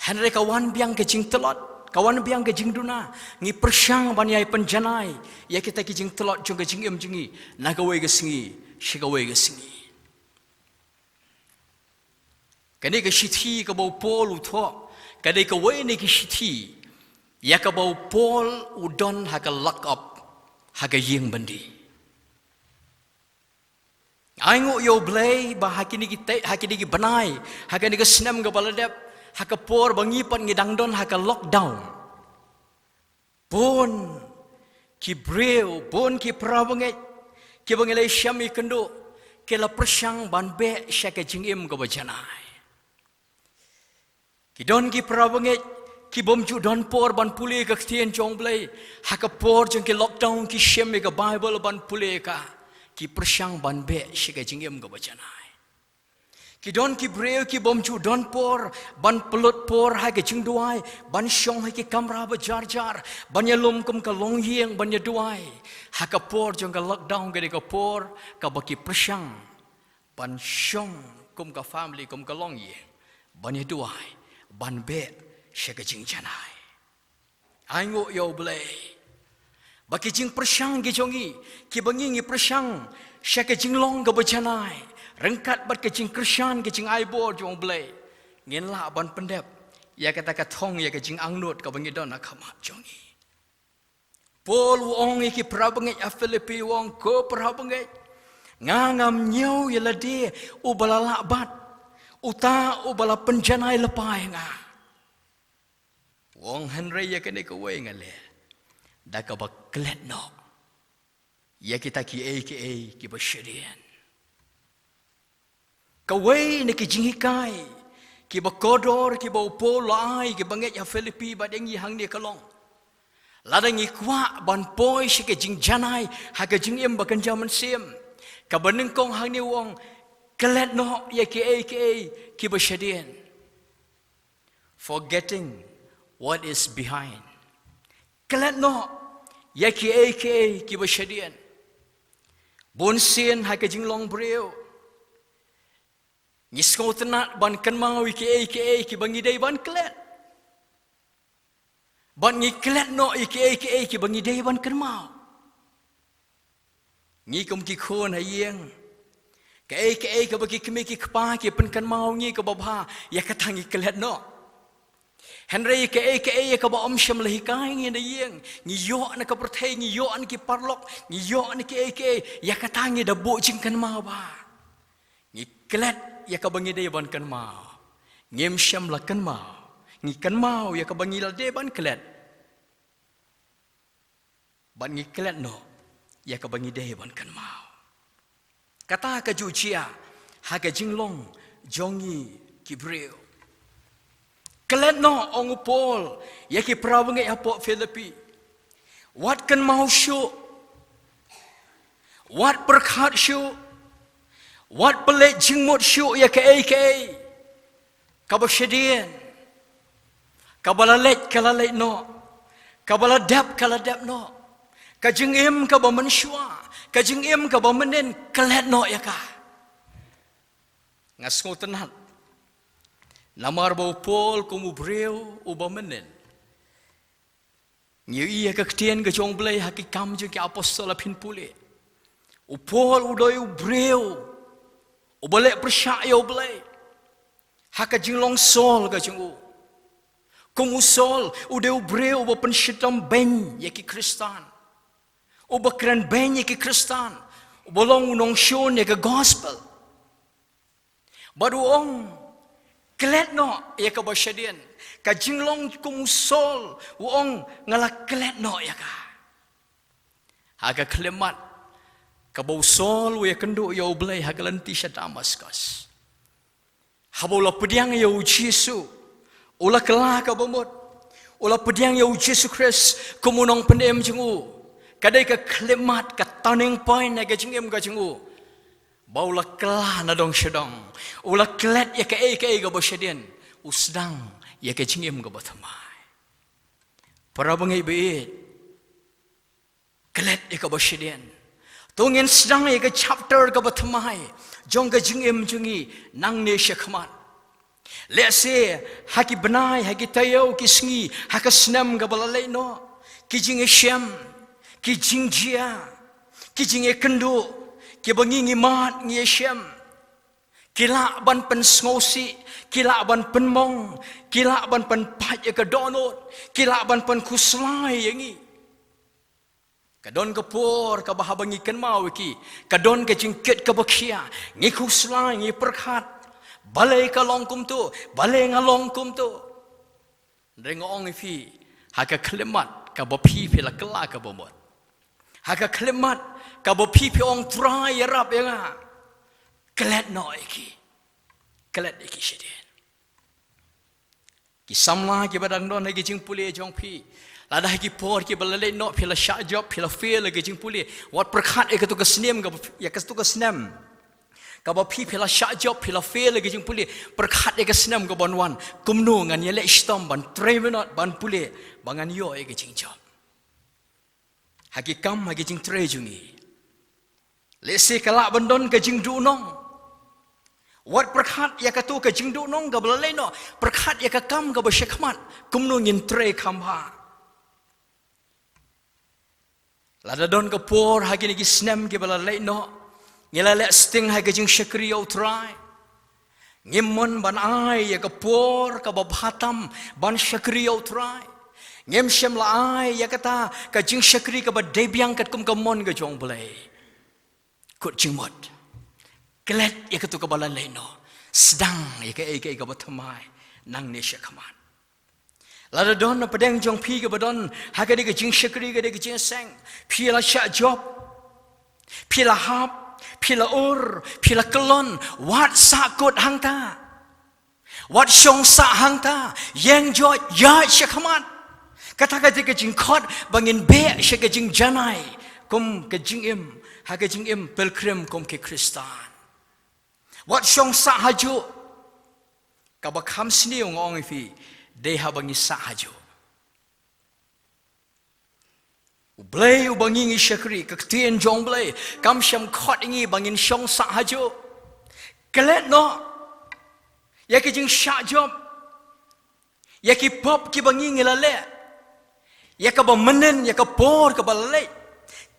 hynrei ka wan biang ka jingtlot, ka wan biang ka jingduna, ngi pyrshang ban ïai pynjanai ïa kita ki jingtlot jong ka jingim jong ngi na kawei ka sngi sha kawei ka sngi. Kane ka shithi kaba u Paul u thoh, ka dei kawei na ki shithi ïa kaba u Paul u don ha ka lock up ha ka ïing byndi. Ai nguh ïa u Blei ba ha kine ki te, ha kine ki bnai, ha kane ka snem kaba la dep, ha ka por ba ngi pat ngi dang don ha ka lockdown, bun ki briew, bun ki para bangeit kiba ngi la shem ïakynduh, ki la pyrshang ban beh sha ka jingim kaba janai. Ki don ki parabangeit ki bym ju don por ban pule ka ktien jong U Blei. Ha ka por jong ki lockdown ki shem ïa ka Bible ban pule ka. Ki pyrshang ban beh sha ka jingim kaba janai. Ki don ki briew ki bym ju don por ban pynlut por ha ka jingduwai, ban shong ha ki kamra ba jar jar, ban ïalum kum ka longïing ban ïaduwai. Ha ka por jong ka lockdown ka dei ka por kaba ki pyrshang ban shong kum ka family, kum ka longïing, ban ïaduwai, ban beh sha ka jingjanai. Ai nguh ïa U Blei ba ki jingpyrshang ki jong ngi, kiba ngi ngi pyrshang sha ka jinglong kaba janai, ryngkat bad ka jingkyrshan, ka jingai bor jong U Blei, ngin lah ban pyndep ïa kata ka thong, ïa ka jingangnud kaba ngi don ha khmat jong ngi. Paul u ong ïa ki parabangeit ha Philippi, u ong, ko parabangeit, nga ngam ñiew ïa lade uba la lah bat, uta uba la pynjanai lypa ïa nga. U ong, hynrei ïa kane kawei nga leh da kaba klet noh ïa kita kiei kiei kiba shadien. Kawei na ki jinghikai kiba kordor kiba u Paul u la ai ïa ki bangeit ha Philippi bad ïa ngi hangne ka long, lada ngi kwah ban poi sha ka jingjanai ha ka jingim ba kynja mynsiem, kaba nyngkong hangne u ong, klet noh ïa kiei kiei kiba shadien. Forgetting what is behind. Klet noh ïa kiei kiei kiba shadien. Bun sien ha ka jinglong briew ngi sngewtynnat ban kynmaw ïa kiei kiei kiba ngi dei ban klet. Bad ngi klet noh ïa kiei kiei kiba ngi dei ban kynmaw. Ngi kum ki khun ha ïing, kaei kaei kaba ki kmie ki kpa ki pynkynmaw ngi kaba bha, ïa kata ngi klet noh. Hynrei kaei kaei ïa kaba ym shym la hikai ngi na ïing, ngi ïoh na ka pyrthei, ngi ïoh na ki paralok, ngi ïoh na kiei kiei, ïa kata ngi da buh jingkynmaw bha. Ngi klet ïa kaba ngi dei ban kynmaw, ngim shym la kynmaw. Ngi kynmaw ïa kaba ngi la dei ban klet, bad ngi klet noh ïa kaba ngi dei ban kynmaw. Kata ka ju jia ha ka jinglong jong ngi ki briew. Klet noh, ong u Paul ïa ki parabangeit hapoh Philippi. Wat kynmaw shuh, wat pyrkhat shuh, wat pynleit jingmut shuh ïa kaei kaei kaba shadien. Kaba la leit ka la leit noh, kaba la dep ka la dep noh. Ka jingim kaba mynshuwa, ka jingim kaba mynnin, klet noh ïa ka. Nga sngewtynnat namar ba u Paul kum u briew uba mynnin, ngi ïohi ïa ka ktien ka jong U Blei ha Ki Kam jong ki Apostol, haba phin pule, u Paul u dei u briew uba leh pyrshah ïa U Blei ha ka jinglong Saul ka jong u. Kum u Saul u dei u briew uba pynshitom beiñ ïa ki Khristan, uba kren beiñ ïa ki Khristan, uba long u nongshun ïa ka gospel. Bad u ong, klet noh ïa kaba shadien. Ka jinglong kum u Saul, u ong, nga la klet noh ïa ka. Ha ka khyllipmat kaba u Saul u ïakynduh ïa U Blei ha ka lynti sha Damaskus, haba u la pdiang ïa U Jisu, u la kylla ka bamut. U la pdiang ïa U Jisu Khrist kum u Nongpynim jong u. Ka dei ka khyllipmat, ka turning point ha ka jingim ka jong u, ba u la kylla na dong sha dong. U la klet ïa kaei kaei kaba shadien, u sdang ïa ka jingim kaba thymmai. Parabangeit baieit, klet ïa kaba shadien. To ngin sdang ïa ka chapter kaba thymmai jong ka jingim jong ngi nangne shakhmat. Lehse ha ki bnai, ha ki taïew, ki sngi, ha ka snem kaba la leit noh, ki jingïashem, ki jingjia, ki jingïakynduh kiba ngi ngi mad ngi ïashem, ki lah ban pynsngewsih, ki lah ban pynmong, ki lah ban pynpait ïa ka dohnud, ki lah ban pynkhuslai ïa ngi. Ka don ka por kaba haba ngi kynmaw ïa ki, ka don ka jingkit kaba khia, ngi khuslai, ngi pyrkhat, balei ka long kumto, balei nga long kumto. Hynrei nga ong ïa phi, ha ka khyllipmat kaba phi phi la kylla ka bamut, ha ka khyllipmat kaba phi phi ong, Trai, ïarap ïa nga, Klet noh ïa ki. Klet ïa ki shadien. Ki samla kiba dang don ha ki jingpule jong phi, lada ha ki por kiba la leit noh phi la shah jop, phi la fail ha ki jingpule, wat pyrkhat ïa katu ka snem kaba, ïa katu ka snem kaba phi, phi la shah jop, phi la fail ha ki jingpule. Pyrkhat ïa ka snem kaban wan, kumno ngan ïaleh shitom ban trei minot ban pule ba ngan ïoh ïa ka jingjop ha ki kam, ha ki jingtrei jong ngi. Lehse ka lah ban don ka jingduhnong. Wat pyrkhat ïa katu ka jingduhnong kaba la leit noh, pyrkhat ïa ka kam kaba shakhmat, kumno ngin trei kham bha. Lada don ka por ha kine ki snem kiba la leit noh, ngi la leh sting ha ka jingshakri ïa U Trai, ngim mon ban ai ïa ka por kaba bha tam ban shakri ïa U Trai. Ngim shym la ai ïa kata ka jingshakri kaba dei biang katkum ka mon ka jong U Blei. Kut jingmut. Klet ïa katu kaba la leit noh. Sdang ïa kaei kaei kaba thymmai nangne shakhmat. Lada don na pdeng jong phi kaba don ha kadei ka jingshakri, kadei ka jingseng, phi la shah jop, phi la hap, phi la ur, phi la kyllon, wat sahkut hangta. Wat shong sah hangta, ïeng joit, ïaid shakhmat. Kata ka dei ka jingkhot ba ngin beh sha ka jingjanai kum ka jingim, ha ka jingim pilgrim kum ki Khristan. Wat shong sah hajuh. Kaba kham sniew nga ong ïa phi, dei haba ngi sah hajuh. U Blei uba ngi ngi shakri, ka ktien jong U Blei kam shym khot ïa ngi ba ngin shong sah hajuh. Klet noh ïa ka jingshah jop, ïa ki pop kiba ngi ngi la leh, ïa kaba mynnin, ïa ka por kaba la leit.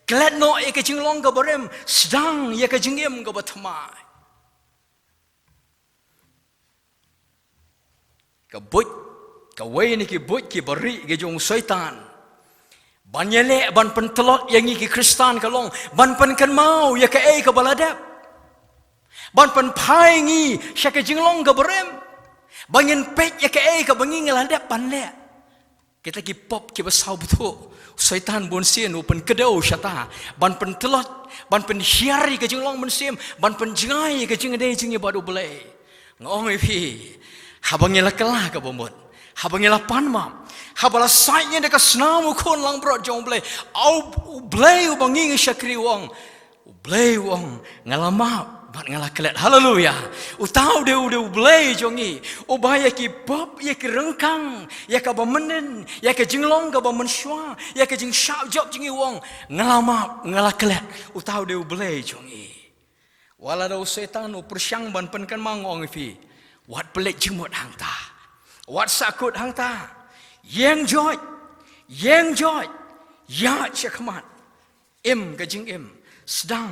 Klet noh ïa ka jinglong kaba rim, sdang ïa ka jingim kaba thymmai. Ka buit, kawei na ki buit kiba rieh ki jong u Soitan, ban ïaleh, ban pyntlot ïa ngi ki Khristan ka long ban pynkynmaw ïa kaei kaba la dep, ban pynphai ngi sha ka jinglong kaba rim, ba ngin peit ïa kaei kaba ngi ngi la dep ban leh. Kita ki pop kiba saw bthuh, u Soitan bunsien u pynkdew shata ban pyntlot, ban pynhiar ïa ka jinglong mynsiem, ban pynjngai ïa ka jingïadei jong ngi bad U Blei. Nga ong ïa phi, haba ngi la kylla kaba mut, haba ngi la pan map, haba la sait ngi da ka snam u Khun langbrot jong U Blei, au, U Blei uba ngi ngi shakri u ong, U Blei u ong, nga la map bad nga la klet. Haleluia. Uta u dei, u dei U Blei jong ngi, uba ïa ki pop, ïa ki ryngkang, ïa kaba mynnin, ïa ka jinglong kaba mynshuwa, ïa ka jingshah jop jong ngi u ong, nga la map, nga la klet. Uta u dei U Blei jong ngi. Wat la da u Soitan u pyrshang ban pynkynmaw, nga ong ïa phi, wat pynleit jingmut hangta. Wat sahkut hangta. Ïeng joit, ïeng joit, ïaid shakhmat. Im ka jingim, sdang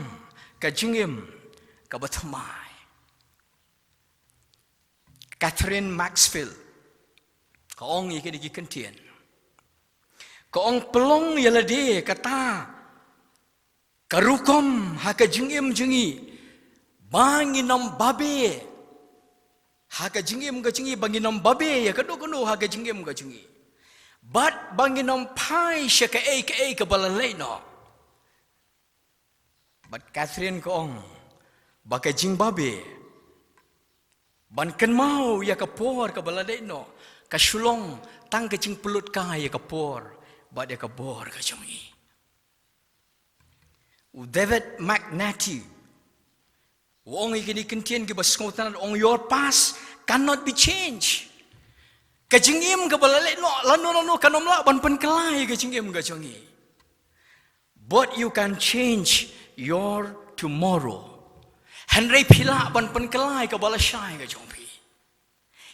ka jingim kaba thymmai. Katherine Maxfield ka ong ïa kine ki kyntien. Ka ong, pynlong ïa lade kata ka rukom ha ka jingim jong ngi ba ngin ym babe ha ka jingim ka jong ngi, ba ngin ym babe ïa kano kano ha ka jingim ka jong ngi, bad ba ngin ym phai sha kaei kaei kaba la leit noh. Bad Katherine ka ong ba ka jingbabe ban kynmaw ïa ka por kaba la leit noh, ka shu long tang ka jingpynlut kai ïa ka por bad ïa ka bor ka jong ngi. U David McNulty u ong ïa kine ki kyntien kiba sngewtynnat, u ong, your past cannot be changed. Ka jingim kaba la leit noh lano lano kan ym lah ban pynkylla ïa ka jingim ka jong ngi. But you can change your tomorrow. Hynrei phi lah ban pynkylla ïa kaba la shai ka jong phi.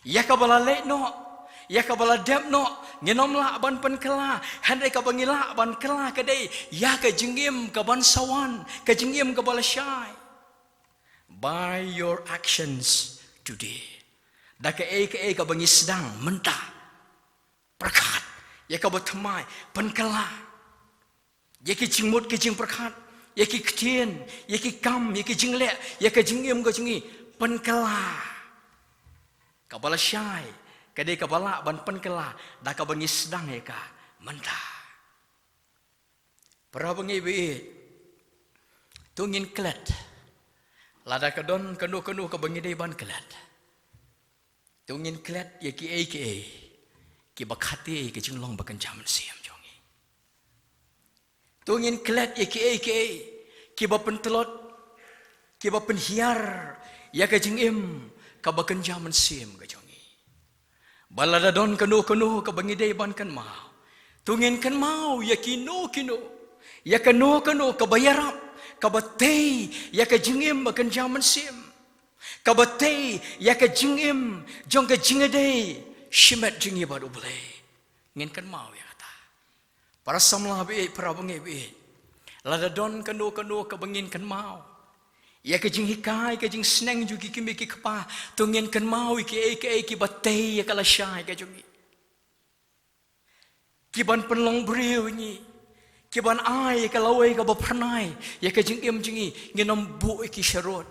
Ïa kaba la leit noh, ïa kaba la dep noh, ngin ym lah ban pynkylla. Hynrei kaba ngi lah ban kylla ka dei ïa ka jingim kaban sa wan, ka jingim kaba la shai. By your actions today. Da kaei kaei kaba ngi sdang mynta. Pyrkhat ïa kaba thymmai, pynkylla ïa ki jingmut ki jingpyrkhat, ïa ki ktien, ïa ki kam, ïa ki jingleh, ïa ka jingim ka jong ngi, pynkylla. Kaba la shai ka dei kaba lah ban pynkylla da kaba ngi sdang ïa ka mynta. Para bangeit ba ïeit, to ngin klet Lada ka don kano kano kaba ngi dei ban klet, to ngin klet ïa kiei kiei kiba khot ïa ka jinglong bakynja mynsiem jong ngi. To ngin klet ïa kiei kiei kiba pyntlot, kiba pynhiar ïa ka jingim kaba kynja mynsiem ka jong ngi. Ba lada don kano kano kaba ngi dei ban kynmaw, to ngin kynmaw ïa kino kino, ïa kano kano kaba ïarap, kaba tei ïa ka jingim bakynja mynsiem, kaba tei ïa ka jingim jong ka jingïadei shimet jong ngi bad U Blei. Ngin kynmaw ïa kata. Para samla baieit, para bangeit baieit, lada don kano kano kaba ngin kynmaw ïa ka jinghikai, ka jingsneng jong ki kmie ki kpa, to ngin kynmaw ïa kiei kiei kiba tei ïa ka lashai ka jong ngi, kiban pynlong briew ïa ngi, kiban ai ïa ka lawei kaba phyrnai ïa ka jingim jong ngi. Ngin ym buh ïa ki sharud.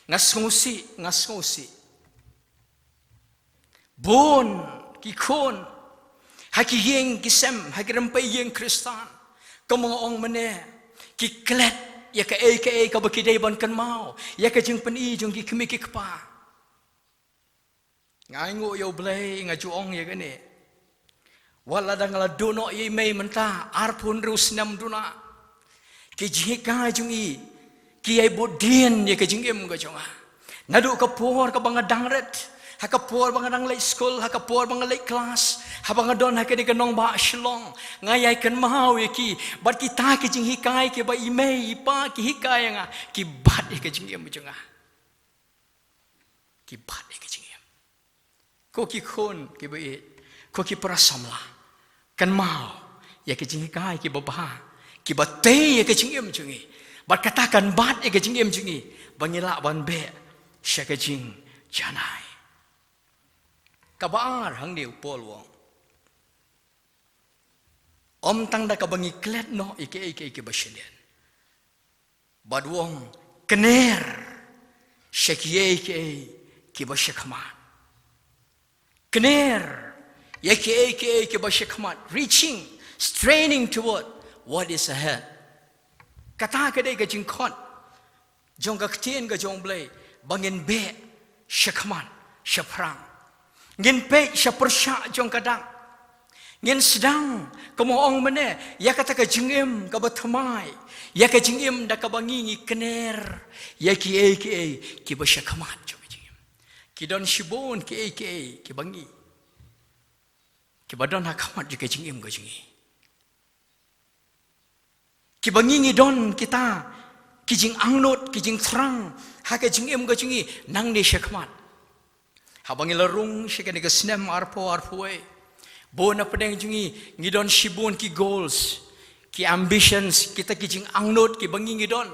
Nga sngewsih, nga sngewsih, bun ki khun ha ki ïing ki sem, ha ki rympei ïing Khristan, kum nga ong mynne, ki klet ïa kaei kaei kaba ki dei ban kynmaw ïa ka jingpyni jong ki kmie ki kpa. Nga ainguh ïa U Blei, nga ju ong ïa kane, wat lada nga la duh noh ïa i mei mynta arphew hynriew snem duna, ki jinghikai jong i ki ïai bud dien ïa ka jingim ka jong nga. Naduh ka por kaba nga dang rit, ha ka por ba nga dang leit skul, ha ka por ba nga leit klas, haba nga don ha kane ka nongbah Shillong, nga ïai kynmaw ïa ki. Bad kita ki jinghikai kiba i mei i pa ki hikai ïa nga, ki bat ïa ka jingim ka jong nga. Ki bat ïa ka jingim. Ko ki khun kiba ïeit, ko ki para samla, kynmaw ïa ki jinghikai kiba bha, kiba tei ïa ka jingim jong ngi. Bad kata kan bat ïa ka jingim jong ngi ba ngi lah ban beh sha ka jingjanai. Kaba ar, hangne u Paul u ong, ym tang da kaba ngi klet noh ïa kiei kiei kiba shadien, bad u ong, kner sha kiei kiei kiba shakhmat. Kner ïa kiei kiei kiba shakhmat. Reaching, straining toward what is ahead. Kata ka dei ka jingkhot jong ka ktien ka jong U Blei, ba ngin beh shakhmat, shaphrang. Ngin peit sha pyrshah jong ka dak. Ngin sdang, kum nga ong mynne, ïa kata ka jingim kaba thymmai, ïa ka jingim da kaba ngi ngi kner ïa kiei kiei kiba shakhmat jong ka jingim. Ki don shibun kiei kiei kiba ngi, kiba don ha khmat jong ka jingim ka jong ngi, kiba ngi ngi don kita ki jingangnud, ki jingthrang ha ka jingim ka jong ngi nangne shakhmat. Haba ngi la rung sha kane ka snem arphew arphew wei, bun na pdeng jong ngi ngi don shibun ki goals, ki ambitions, kita ki jingangnud kiba ngi ngi don.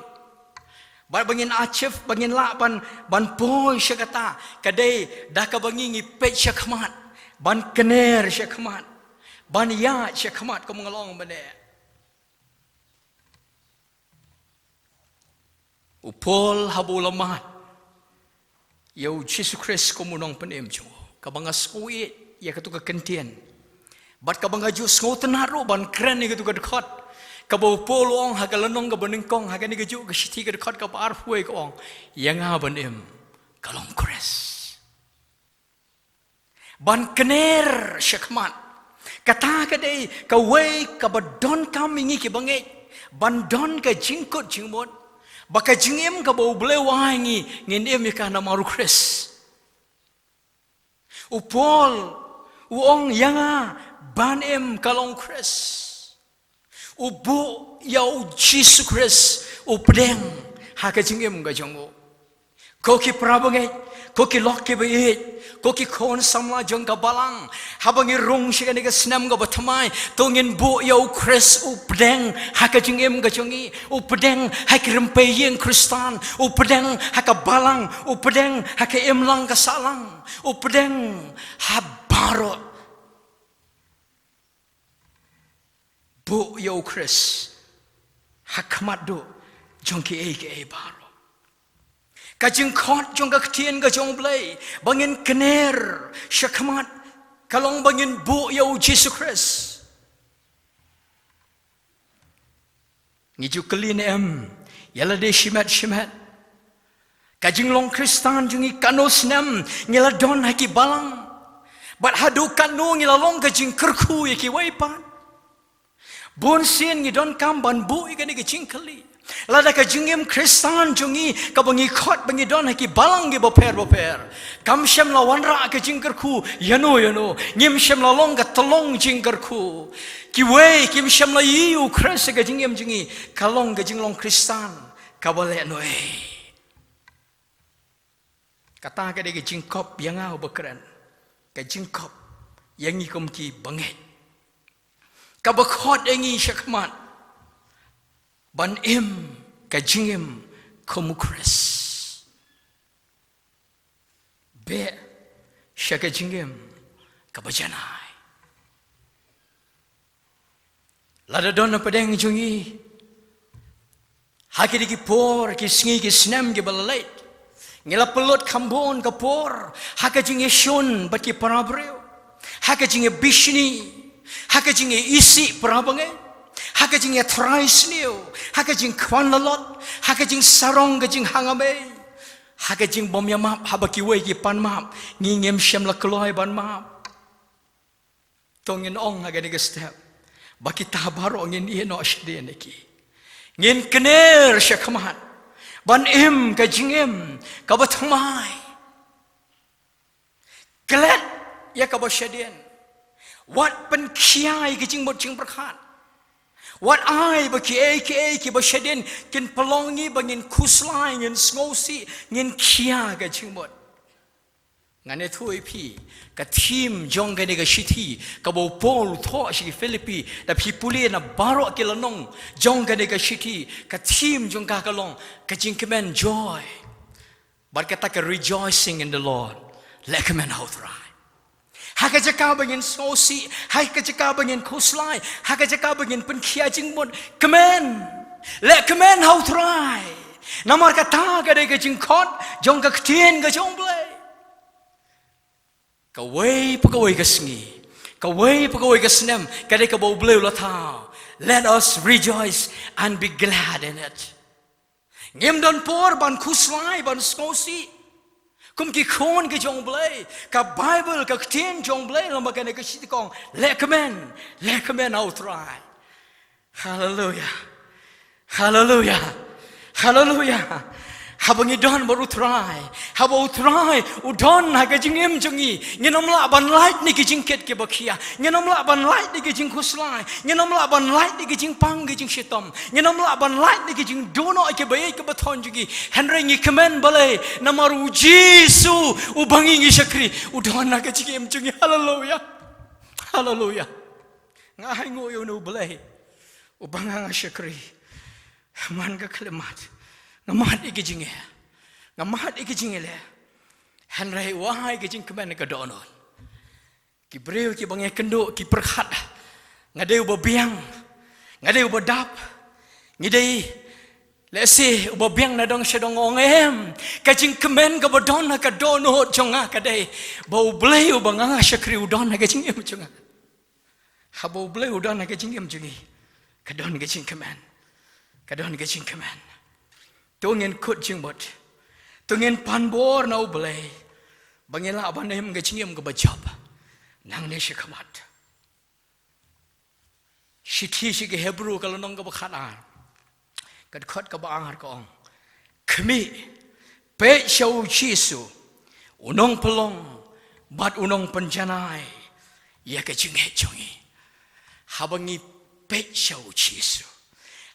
Bad ba ngin achieve, ba ngin lah ban, ban poi sha kata, ka dei da kaba ngi ngi peit shakhmat, ban kner shakhmat, ban ïaid shakhmat, kum nga la ong mynne. U Paul haba u la mad ïa U Jisu Khrist kum u Nongpynim jong u, kaba nga sngewsih ïa kato ka kyntien, bad kaba nga ju sngewtynnad ruh ban kren ïa kato ka dkhot, kaba u Paul u ong ha ka lynnong kaba nyngkong, ha kane kajuh ka shithi, ka dkhot kaba arphew wei, ka ong, ïa nga ban im ka long Khrist. Ban kner shakhmat. Kata ka dei kawei kaba donkam ïa ngi kiba ngeit, ban don ka jingkut jingmut ba ka jingim kaba U Blei u ai ïa ngi, ngin im ïa ka namar U Khrist. U Paul u ong, ïa nga ban im ka long Khrist. U buh ïa U Jisu Khrist u pdeng ha ka jingim ka jong u. Ko ki para bangeit, ko ki lok kiba ïeit, ko ki khun samla jong ka balang, haba ngi rung sha kane ka snem kaba thymmai, to ngin buh ïa U Khrist u pdeng ha ka jingim ka jong ngi, u pdeng ha ki rympei ïing Khristan, u pdeng ha ka balang, u pdeng ha ka imlang ka sahlang, u pdeng ha baroh. Buh ïa U Khrist ha khmat duh jong kiei kiei baroh. Ka jingkhot jong ka ktien ka jong U Blei ba ngin kner shakhmat ka long ba ngin buh ïa U Jisu Khrist. Ngi ju kylli ne em ïa lade shimet shimet Ka jinglong Khristan jong ngi katno snem ngi la don ha ki balang. Bad haduh katno ngi la long ka jingkyrkhu ïa kiwei pat. Bunsien ngi donkam ban buh ïa kane ka jingkylli. Lada ka jingim Khristan jong ngi kaba ngi khot ba ngi don ha ki balang kiba pher ba pher, kam shym la wanrah ka jingkyrkhu ïano ïano. Ngim shym la long ka tyllong jingkyrkhu. Kiwei kim shym la ïohi u Khrist ha ka jingim jong ngi. Ka long ka jinglong Khristan kaba lehnoh. Kata ka dei ka jingkop ïa nga uba kren. Ka jingkop ïa ngi kum ki bangeit. Kaba khot ïa ngi shakhmat ban im ka jingim kum u Khrist. Beh sha ka jingim kaba janai. Lada don na pdeng jong ngi ha ki dei ki por, ki sngi, ki snem kiba la leit, ngi la pynlut kham bun ka por ha ka jingïashun bad ki para briew, ha ka jingïabishni, ha ka jingïaisih para bangeit, ha ka jingïatrai sniew, ha ka jingkwah lalot, ha ka jingsarong ka jinghangamei, ha ka jingbym ïamap haba kiwei ki pan map, ngi ngim shym la kloi ban map. To ngin ong ha kane ka step ba kita baroh ngin ïehnoh shadien ïa ki. Ngin kner shakhmat ban im ka jingim kaba thymmai. Klet ïa kaba shadien. Wat pynkhia ïa ka jingmut jingpyrkhat. Wat ai ba kiei kiei kiba shadien kin pynlong ngi ba ngin khuslai, ngin sngewsih, ngin khia ka jingmut. Ngan ïathuh ïa phi ka theme jong kane ka shithi kaba u Paul u thoh sha ki Philippi. Da phi pule na baroh ki lynnong jong kane ka shithi, ka theme jong ka ka long ka jingkmen, joy. Bad kata ka rejoicing in the Lord. Leh kmen ha u Trai. Ha ka jaka ba ngin sngewsih, ha ka jaka ba ngin khuslai, ha ka jaka ba ngin pynkhia jingmut, kmen. Leh kmen ha u Trai. Namar kata ka dei ka jingkhot jong ka ktien ka jong u Blei. Kawei pa kawei ka sngi, kawei pa kawei ka snem, ka dei kaba u Blei u la thaw. Let us rejoice and be glad in it. Ngim don por ban khuslai, ban sngewsih. Kum ki khun ki jong u Blei, ka Baibl, ka ktien jong u Blei, lyngba kane ka shithi ka ong, leh kmen, leh kmen ha u Trai. Haleluia. Haleluia. Haleluia. Haba ngi don bad u Trai, haba u Trai u don ha ka jingim jong ngi, ngin ym lah ban lait na ki jingkit kiba khia, ngin ym lah ban lait na ki jingkhuslai, ngin ym lah ban lait na ki jingpang ki jingshitom, ngin ym lah ban lait na ki jingduh noh kiba ïeit kiba thon jong ngi. Hynrei ngi kmen balei? Namar u Jisu uba ngi ngi shakri u don ha ka jingim jong ngi. Haleluia. Haleluia. Nga ainguh ïa une u Blei uba nga nga shakri. Man ka khlem mad, nga mad ïa ki jingeh, nga mad ïa ki jingeh leh. Hynrei u ai ka jingkmen ka dohnud. Ki briew kiba ngi kynduh ki pyrkhat, nga dei uba biang, nga dei uba dap, ngi dei, let's say, uba biang na dong sha dong, ong em. Ka jingkmen kaba don ha ka dohnud jong nga ka dei ba u Blei uba nga nga shakri u don ha ka jingim jong nga. Haba u Blei u don ha ka jingim jong ngi, ka don ka jingkmen. Ka don ka jingkmen. To ngin kut jingmut, to ngin pan bor na u Blei ba ngin lah ban im ka jingim kaba jop nangne shakhmat. Shithi sha ki Hebru ka lynnong kaba khatar, ka dkhot kaba ar ka ong, khmih, peit sha u Jisu, u nongpynlong bad u nongpynjanai ïa ka jingngeit jong ngi. Haba ngi peit sha u Jisu,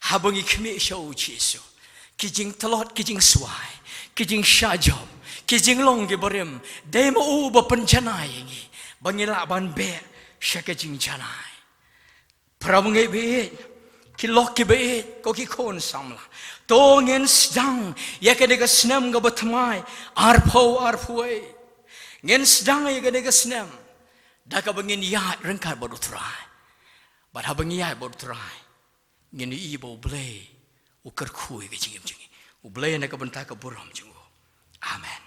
haba ngi khmih sha u Jisu, ki jingtlot, ki jingswai, ki jingshah jop, ki jinglong kiba rim, dei ma u uba pynjanai ïa ngi ba ngi lah ban beh sha ka jingjanai. Para bangeit baieit, ki lok kiba ïeit, ko ki khun samla, to ngin sdang ïa kane ka snem kaba thymmai, arphew arphew wei. Ngin sdang ïa kane ka snem da kaba ngin ïaid ryngkat bad u Trai. Bad haba ngi ïaid bad u Trai, ngin ïohi ba u Blei u kyrkhu ïa ka jingim jong ngi. U Blei na ka bynta ka burom jong u. Amen.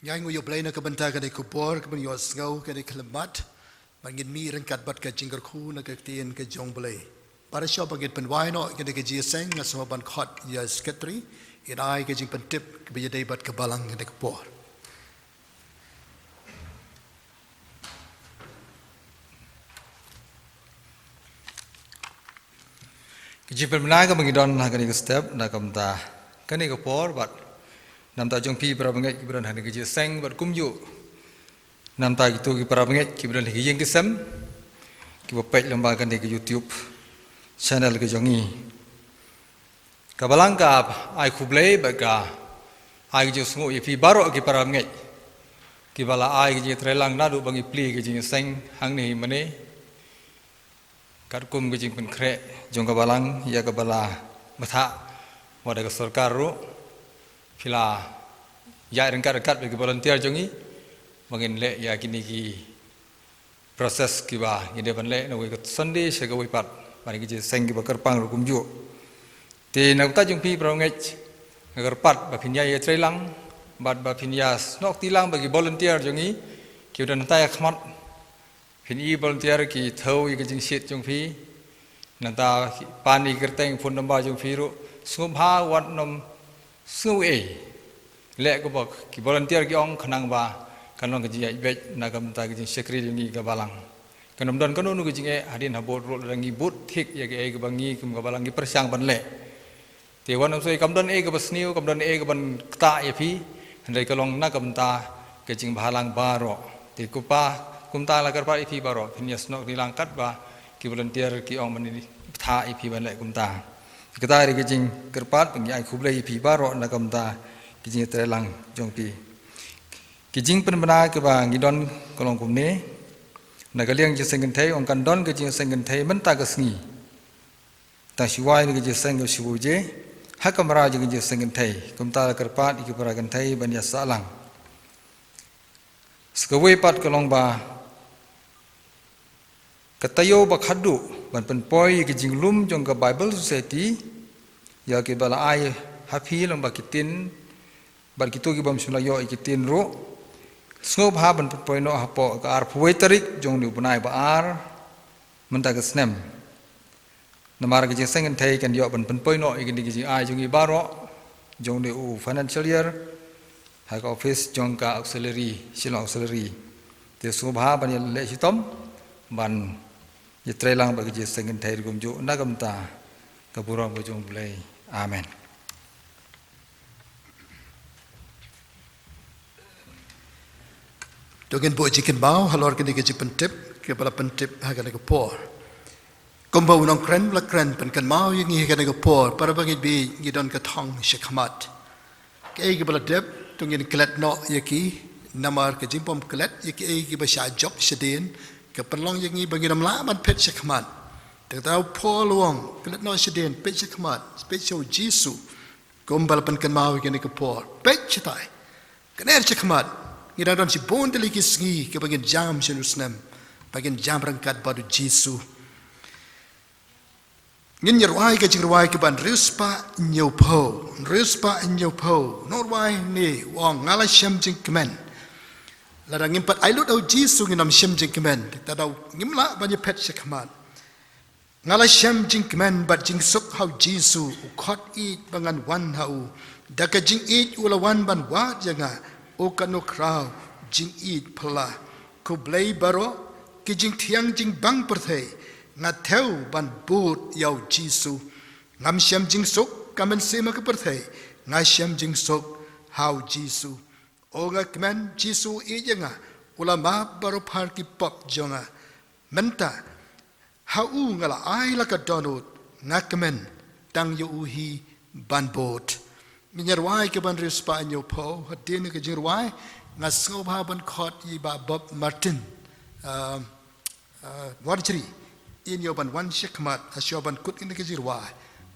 Ngi ainguh ïa u Blei na ka bynta kane ka khubor kaba ngi ïohsngew, kane ka khyllipmat. Ba ngin mih ryngkat bad ka jingkyrkhu na ka ktien ka jong U Blei. Para shuwa ba ngin pynwai noh ïa kane ka jingïaseng, nga sngewbha ban khot ïa u Secretary, in ai ka jingpyntip kaba ïadei bad ka balang kane ka por. Ka jingpynbna kaba ngi don ha kane ka step, na ka bynta kane ka por, bad na ka bynta jong phi para bangeit kiba don ha kane ka jingïaseng, bad kumjuh na ka bynta kito ki para bangeit kiba don ha ki ïing ki sem, kiba peit lyngba kane ka YouTube channel ka jong ngi. Ka balang ka ai khublei bad ka ai ka jingsngewnguh ïa phi baroh ki para bangeit kiba la ai ka jingtreilang naduh ba ngi plie ka jingïaseng hangne hi mane. Katkum ka jingpynkhreh jong ka balang ïa kaba la bthah wat da ka sorkar ruh, phi la ïaid ryngkat ryngkat bad ki volunteer jong ngi ba ngin leh ïa kine ki process kiba ngi dei ban leh na kawei ka Sunday sha kawei pat, bad ki jingïaseng kiba kyrpang ruh kumjuh. Te na ka bynta jong phi para bangeit, nga kyrpad ba phin ïai ïatreilang bad ba phin ïasnoh kti lang bad ki volunteer jong ngi kiba don hangtai ha khmat. Phin ïohi volunteer ki thew ïa ka jingshit jong phi. Nangta ki pan ïa ki kyrteng phone number jong phi ruh. Sngewbha wat nym sngew ei. Leh kumba ki volunteer ki ong khnang ba kan long ka jingïaid beit na ka bynta ka jingshakri jong ngi ka balang. Kan nym don kano kano ka jingeh hadien habud ruh lada ngi bud thik ïa kaei kaba ngi kum ka balang ngi pyrshang ban leh. Te wat nym sngew ei kam don ei kaba sniew, kam don ei kaban ktah ïa phi, hynrei ka long na ka bynta ka jingbhalang baroh. Te kumba, kumta la kyrpad ïa phi baroh, phin ïasnoh kti lang katba ki volunteer ki ong ban ïa bthah ïa phi ban leh kumta. Kata ruh ka jingkyrpad, ngi ai khublei ïa phi baroh na ka bynta ka jingtreilang jong phi. Ka jingpynbna kaba ngi don ka long kumne, na ka liang jingïaseng kynthei, ong kan don ka jingïaseng kynthei mynta ka sngi. Tang shi wai na ka jingïaseng ka shi baje, ha ka kamra jong ka jingïaseng kynthei, kumta la kyrpad ïa ki para kynthei ban ïa sah lang. Sa kawei pat ka long ba ka taïew ba khatduh ban pynpoi ïa ka jinglum jong ka Bible Society, ïa kiba la ai ha phi lyngba ki ktien, bad kito ki bym shym la ïoh ïa ki ktien ruh, sngewbha ban pynpoi noh hapoh ka arphew wei tarik jong une u bnai ba ar mynta ka snem. Namar ka jingïaseng kynthei kan ïoh ban pynpoi noh ïa kine ki jingai jong ngi baroh jong une u financial year ha ka office jong ka auxiliary, Shillong Auxiliary. Te sngewbha ban ïaleh shitom ban ïatreilang bad ka jingïaseng kynthei ruh kumjuh na ka bynta ka burom ka jong U Blei. Amen. To ngin buh jingkynmaw halor kane ka jingpyntip kaba la pyntip ha kane ka por. Kumba u nongkren ba la kren pynkynmaw ïa ngi ha kane ka por, para bangeit, ba ngi don ka thong shakhmat. Kaei kaba la dep to ngin klet noh ïa ki, namar ka jingbym klet ïa kiei kiba shah jop shadien ka pynlong ïa ngi ba ngim lah ban peit shakhmat. Te kata u Paul u ong klet noh shadien, peit shakhmat, peit sha u Jisu. Kumba la pynkynmaw ïa kane ka por, peit shatai, kner shakhmat. Ngi dang don shibun tylli ki sngi kiba ngin jam sha une u snem, ba ngin jam ryngkat bad u Jisu. Ngin ïa rwai ka jingrwai kaba hynriew spah hynñiew phew, hynriew spah hynñiew phew. Nongrwai ne u ong, nga la shem jingkmen. Lada ngim pat ai lut ha u Jisu ngin ym shem jingkmen. Te lada ngim lah ban ïa peit shakhmat. Nga la shem jingkmen bad jingsuk ha u Jisu, u khot ïeit ba ngan wan ha u. Da ka jingïeit u la wan ban wad ïa nga, u katno khraw jingïeit phylla. Khublei baroh ki jingthiang jingbang pyrthei, nga thew ban bud ïa u Jisu. Ngam shem jingsuk ka mynsiem ha ka pyrthei, nga shem jingsuk ha u Jisu. O nga kmen, Jisu u ïeit ïa nga, u la map baroh phar ki pop jong nga. Mynta ha u nga la ai la ka dohnud, nga kmen, tang ïa u hi ban bud. Ngin ïa rwai kaba hynriew spah hynñiew phew. Hadien ka jingrwai nga sngewbha ban khot ïa i Bah Bob Martin, ah, ah, Warjri, in ïoh ban wan shakhmat ha shuwa ban kut ïa ka jingrwai,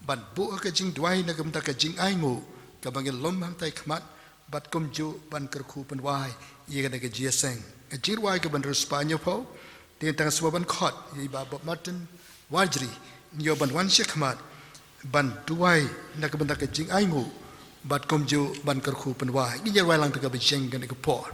ban buh ka jingduwai na ka bynta ka jingainguh kaba ngin lum hangtai khmat, bad kumjuh ban kyrkhu pynwai ïa kane ka jingïaseng. Ka jingrwai kaba hynriew spah hynñiew phew. Te tang shuwa ban khot ïa i Bah Bob Martin Warjri, in ïoh ban wan shakhmat ban duwai na ka bynta ka jingainguh, bad kumjuh ban kyrkhu pynwai. Ngin ïa rwai lang te kaba jeng kane ka por.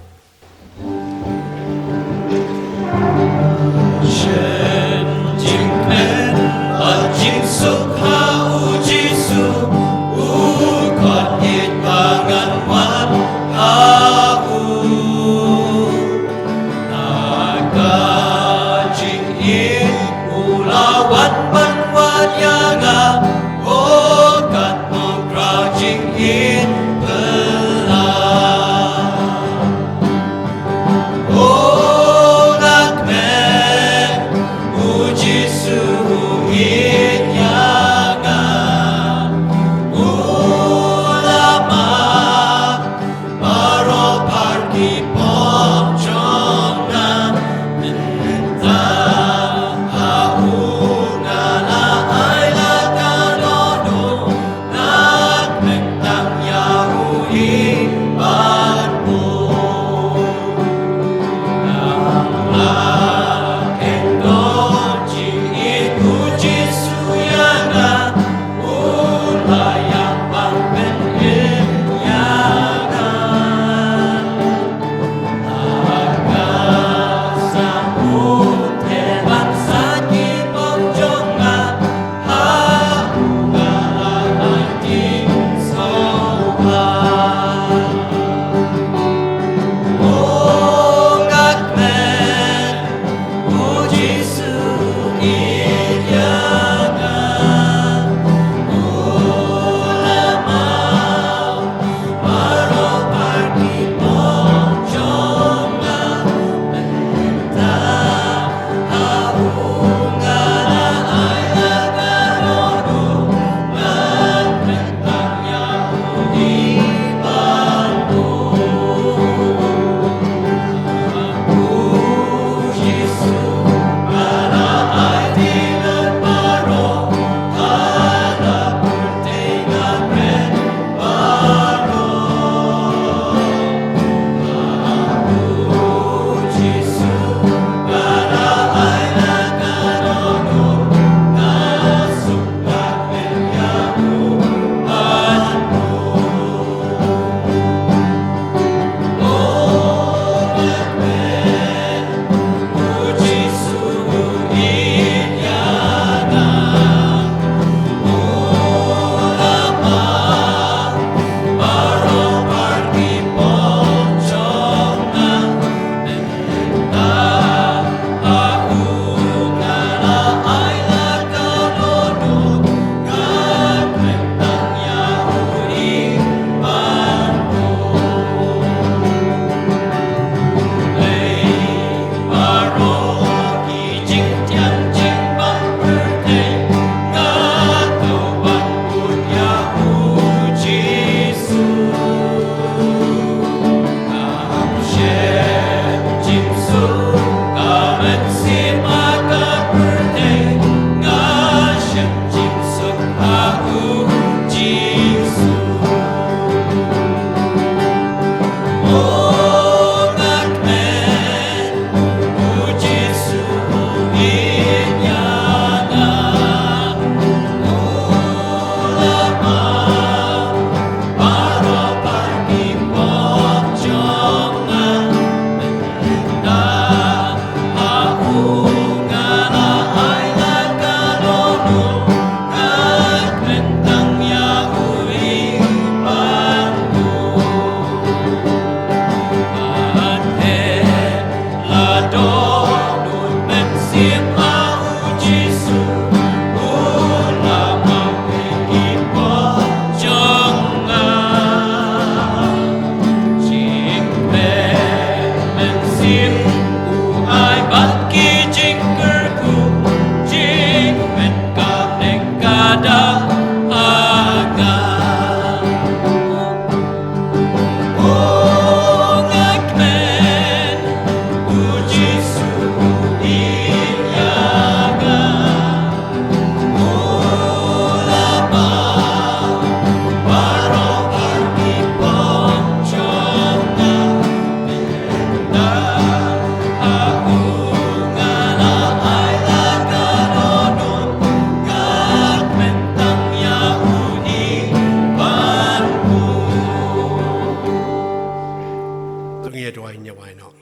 To ngin ïa duwai, ngin ïa duwai noh.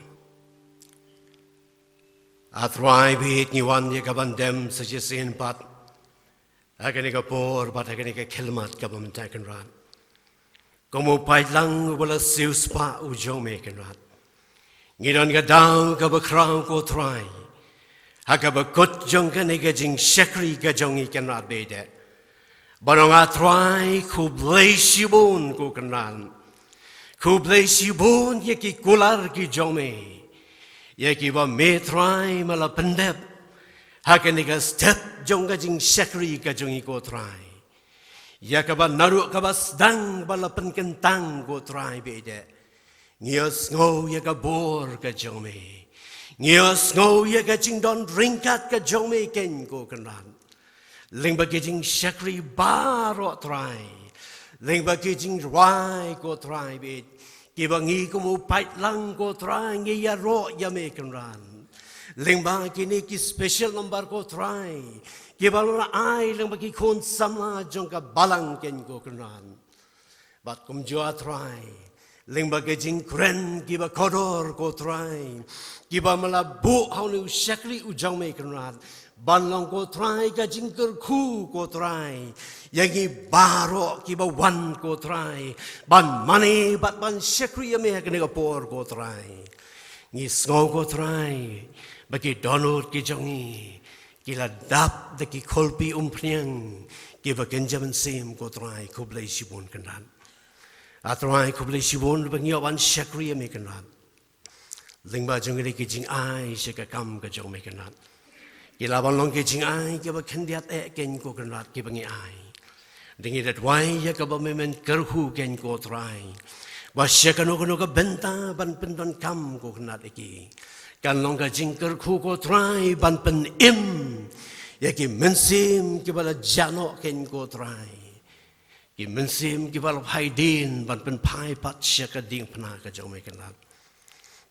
A Trai baieit, ngi wan ïa ka ban dem sa shisien pat ha kane ka por bad ha kane ka khyllipmat kaba mynta, Kynrad. Kum u paidlang uba la siewspah u jong me, Kynrad, ngi don ka daw kaba khraw, ko Trai, ha kaba kut jong kane ka jingshakri ka jong ngi, Kynrad baieit, ban ong, a Trai, khublei shibun, ko Kynrad. Khublei shibun ïa ki kular ki jong me, ïa kiba me, Trai, me la pyndep ha kane ka step jong ka jingshakri ka jong ngi, ko Trai. Ïa kaba naduh kaba sdang ba la pynkyntang, ko Trai baieit, ngi ïohsngew ïa ka bor ka jong me. Ngi ïohsngew ïa ka jingdon ryngkat ka jong me kein, ko Kynrad. Lyngba ki jingshakri baroh, Trai, lyngba ki jingrwai, ko Trai baieit, kiba ngi kum u paidlang, ko Trai, ngi ïaroh ïa me, Kynrad. Lyngba kine ki special number, ko Trai, kiba la ai lyngba ki khun samla jong ka balang kein, ko Kynrad. Bad kumjuh, Trai, lyngba ki jingkren kiba kordor, ko Trai, kiba me la buh ha une u shakri u jong me, Kynrad, ban long, ko Trai, ka jingkyrkhu, ko Trai, ïa ngi baroh kiba wan, ko Trai, ban mane bad ban shakri ïa me ha kane ka por, ko Trai. Ngi sngew, ko Trai, ba ki dohnud ki jong ngi Ki la dap da ki khulpi umphniang kiba kynja mynsiem, ko Trai, khublei shibun Kynrad. A Trai, khublei shibun ba ngi ïoh ban shakri ïa me Kynrad. Lyngba jong kine ki jingai sha ka kam ka jong me Kynrad, ki la ban long ki jingai kiba khyndiat eh kein, ko Kynrad, kiba ngi ai. Dei ngi da duwai ïa kaba me men kyrkhu kein, ko Trai, ba sha kano kano ka bynta ban pyndonkam, ko Kynrad, ïa ki, kan long ka jingkyrkhu, ko Trai, ban pynim ïa ki mynsiem kiba la jah noh kein, ko Trai, ki mynsiem kiba la phai dien ban pynphai pat sha ka diengphna ka jong me Kynrad.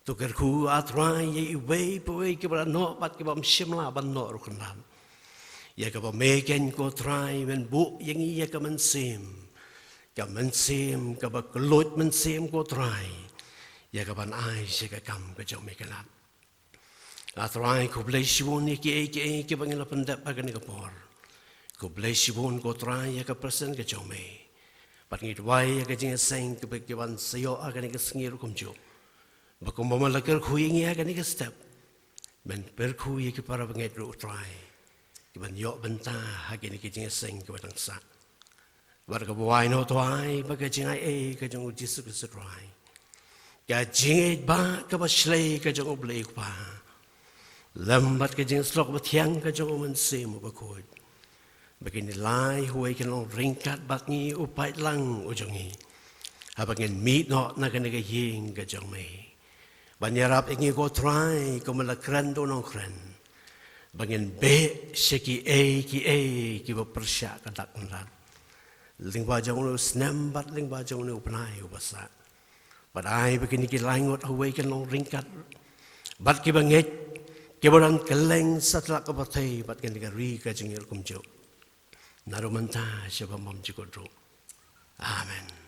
To kyrkhu, a Trai, ïa iwei pa iwei kiba la noh bad kiba ym shym lah ban noh ruh Kynrad, ïa kaba me kein, ko Trai, men buh ïa ngi ïa ka mynsiem, ka mynsiem kaba kylluid mynsiem, ko Trai, ïa kaban ai sha ka kam ka jong me Kynrad. A Trai, khublei shibun ïa kiei kiei kiba ngi la pyndep ha kane ka por. Khublei shibun, ko Trai, ïa ka presence ka jong me. Bad ngi duwai ïa ka jingïaseng kaba, kiban sa ïoh ha kane ka sngi ruh kumjuh, ba kumba me la kyrkhu ïa ngi ha kane ka step, men kyrkhu ïa ki para bangeit ruh, Trai, kiban ïoh bynta ha kine ki jingïaseng kiba dang sah. Bad kaba wai noh, Trai, ba ka jingaiei ka jong U Jisu Khrist, Trai, ka jingïeit ba kaba shlei ka jong U Blei U Kpa, lem bad ka jingïasyllok bathiang ka jong U Mynsiem Bakhuid, ba kin ïalai ha uwei kin long ryngkat bad ngi, u paidlang u jong ngi, haba ngin mih noh na kane ka ïing ka jong me, ban ïarap ïa ngi, ko Trai, kumba la kren da u nongkren, ba ngin beh sha kiei kiei kiba pyrshah ka dak Kynrad, lyngba jong une u snem bad lyngba jong une u bnai uba sah. Bad ai ba kine ki lai ngut ha uwei kin long ryngkat bad kiba ngeit, kiba don kylleng satlak ka pyrthei bad kane ka ri ka jong ngi ruh kumjuh, naduh mynta sha ban bymjukut ruh. Amen.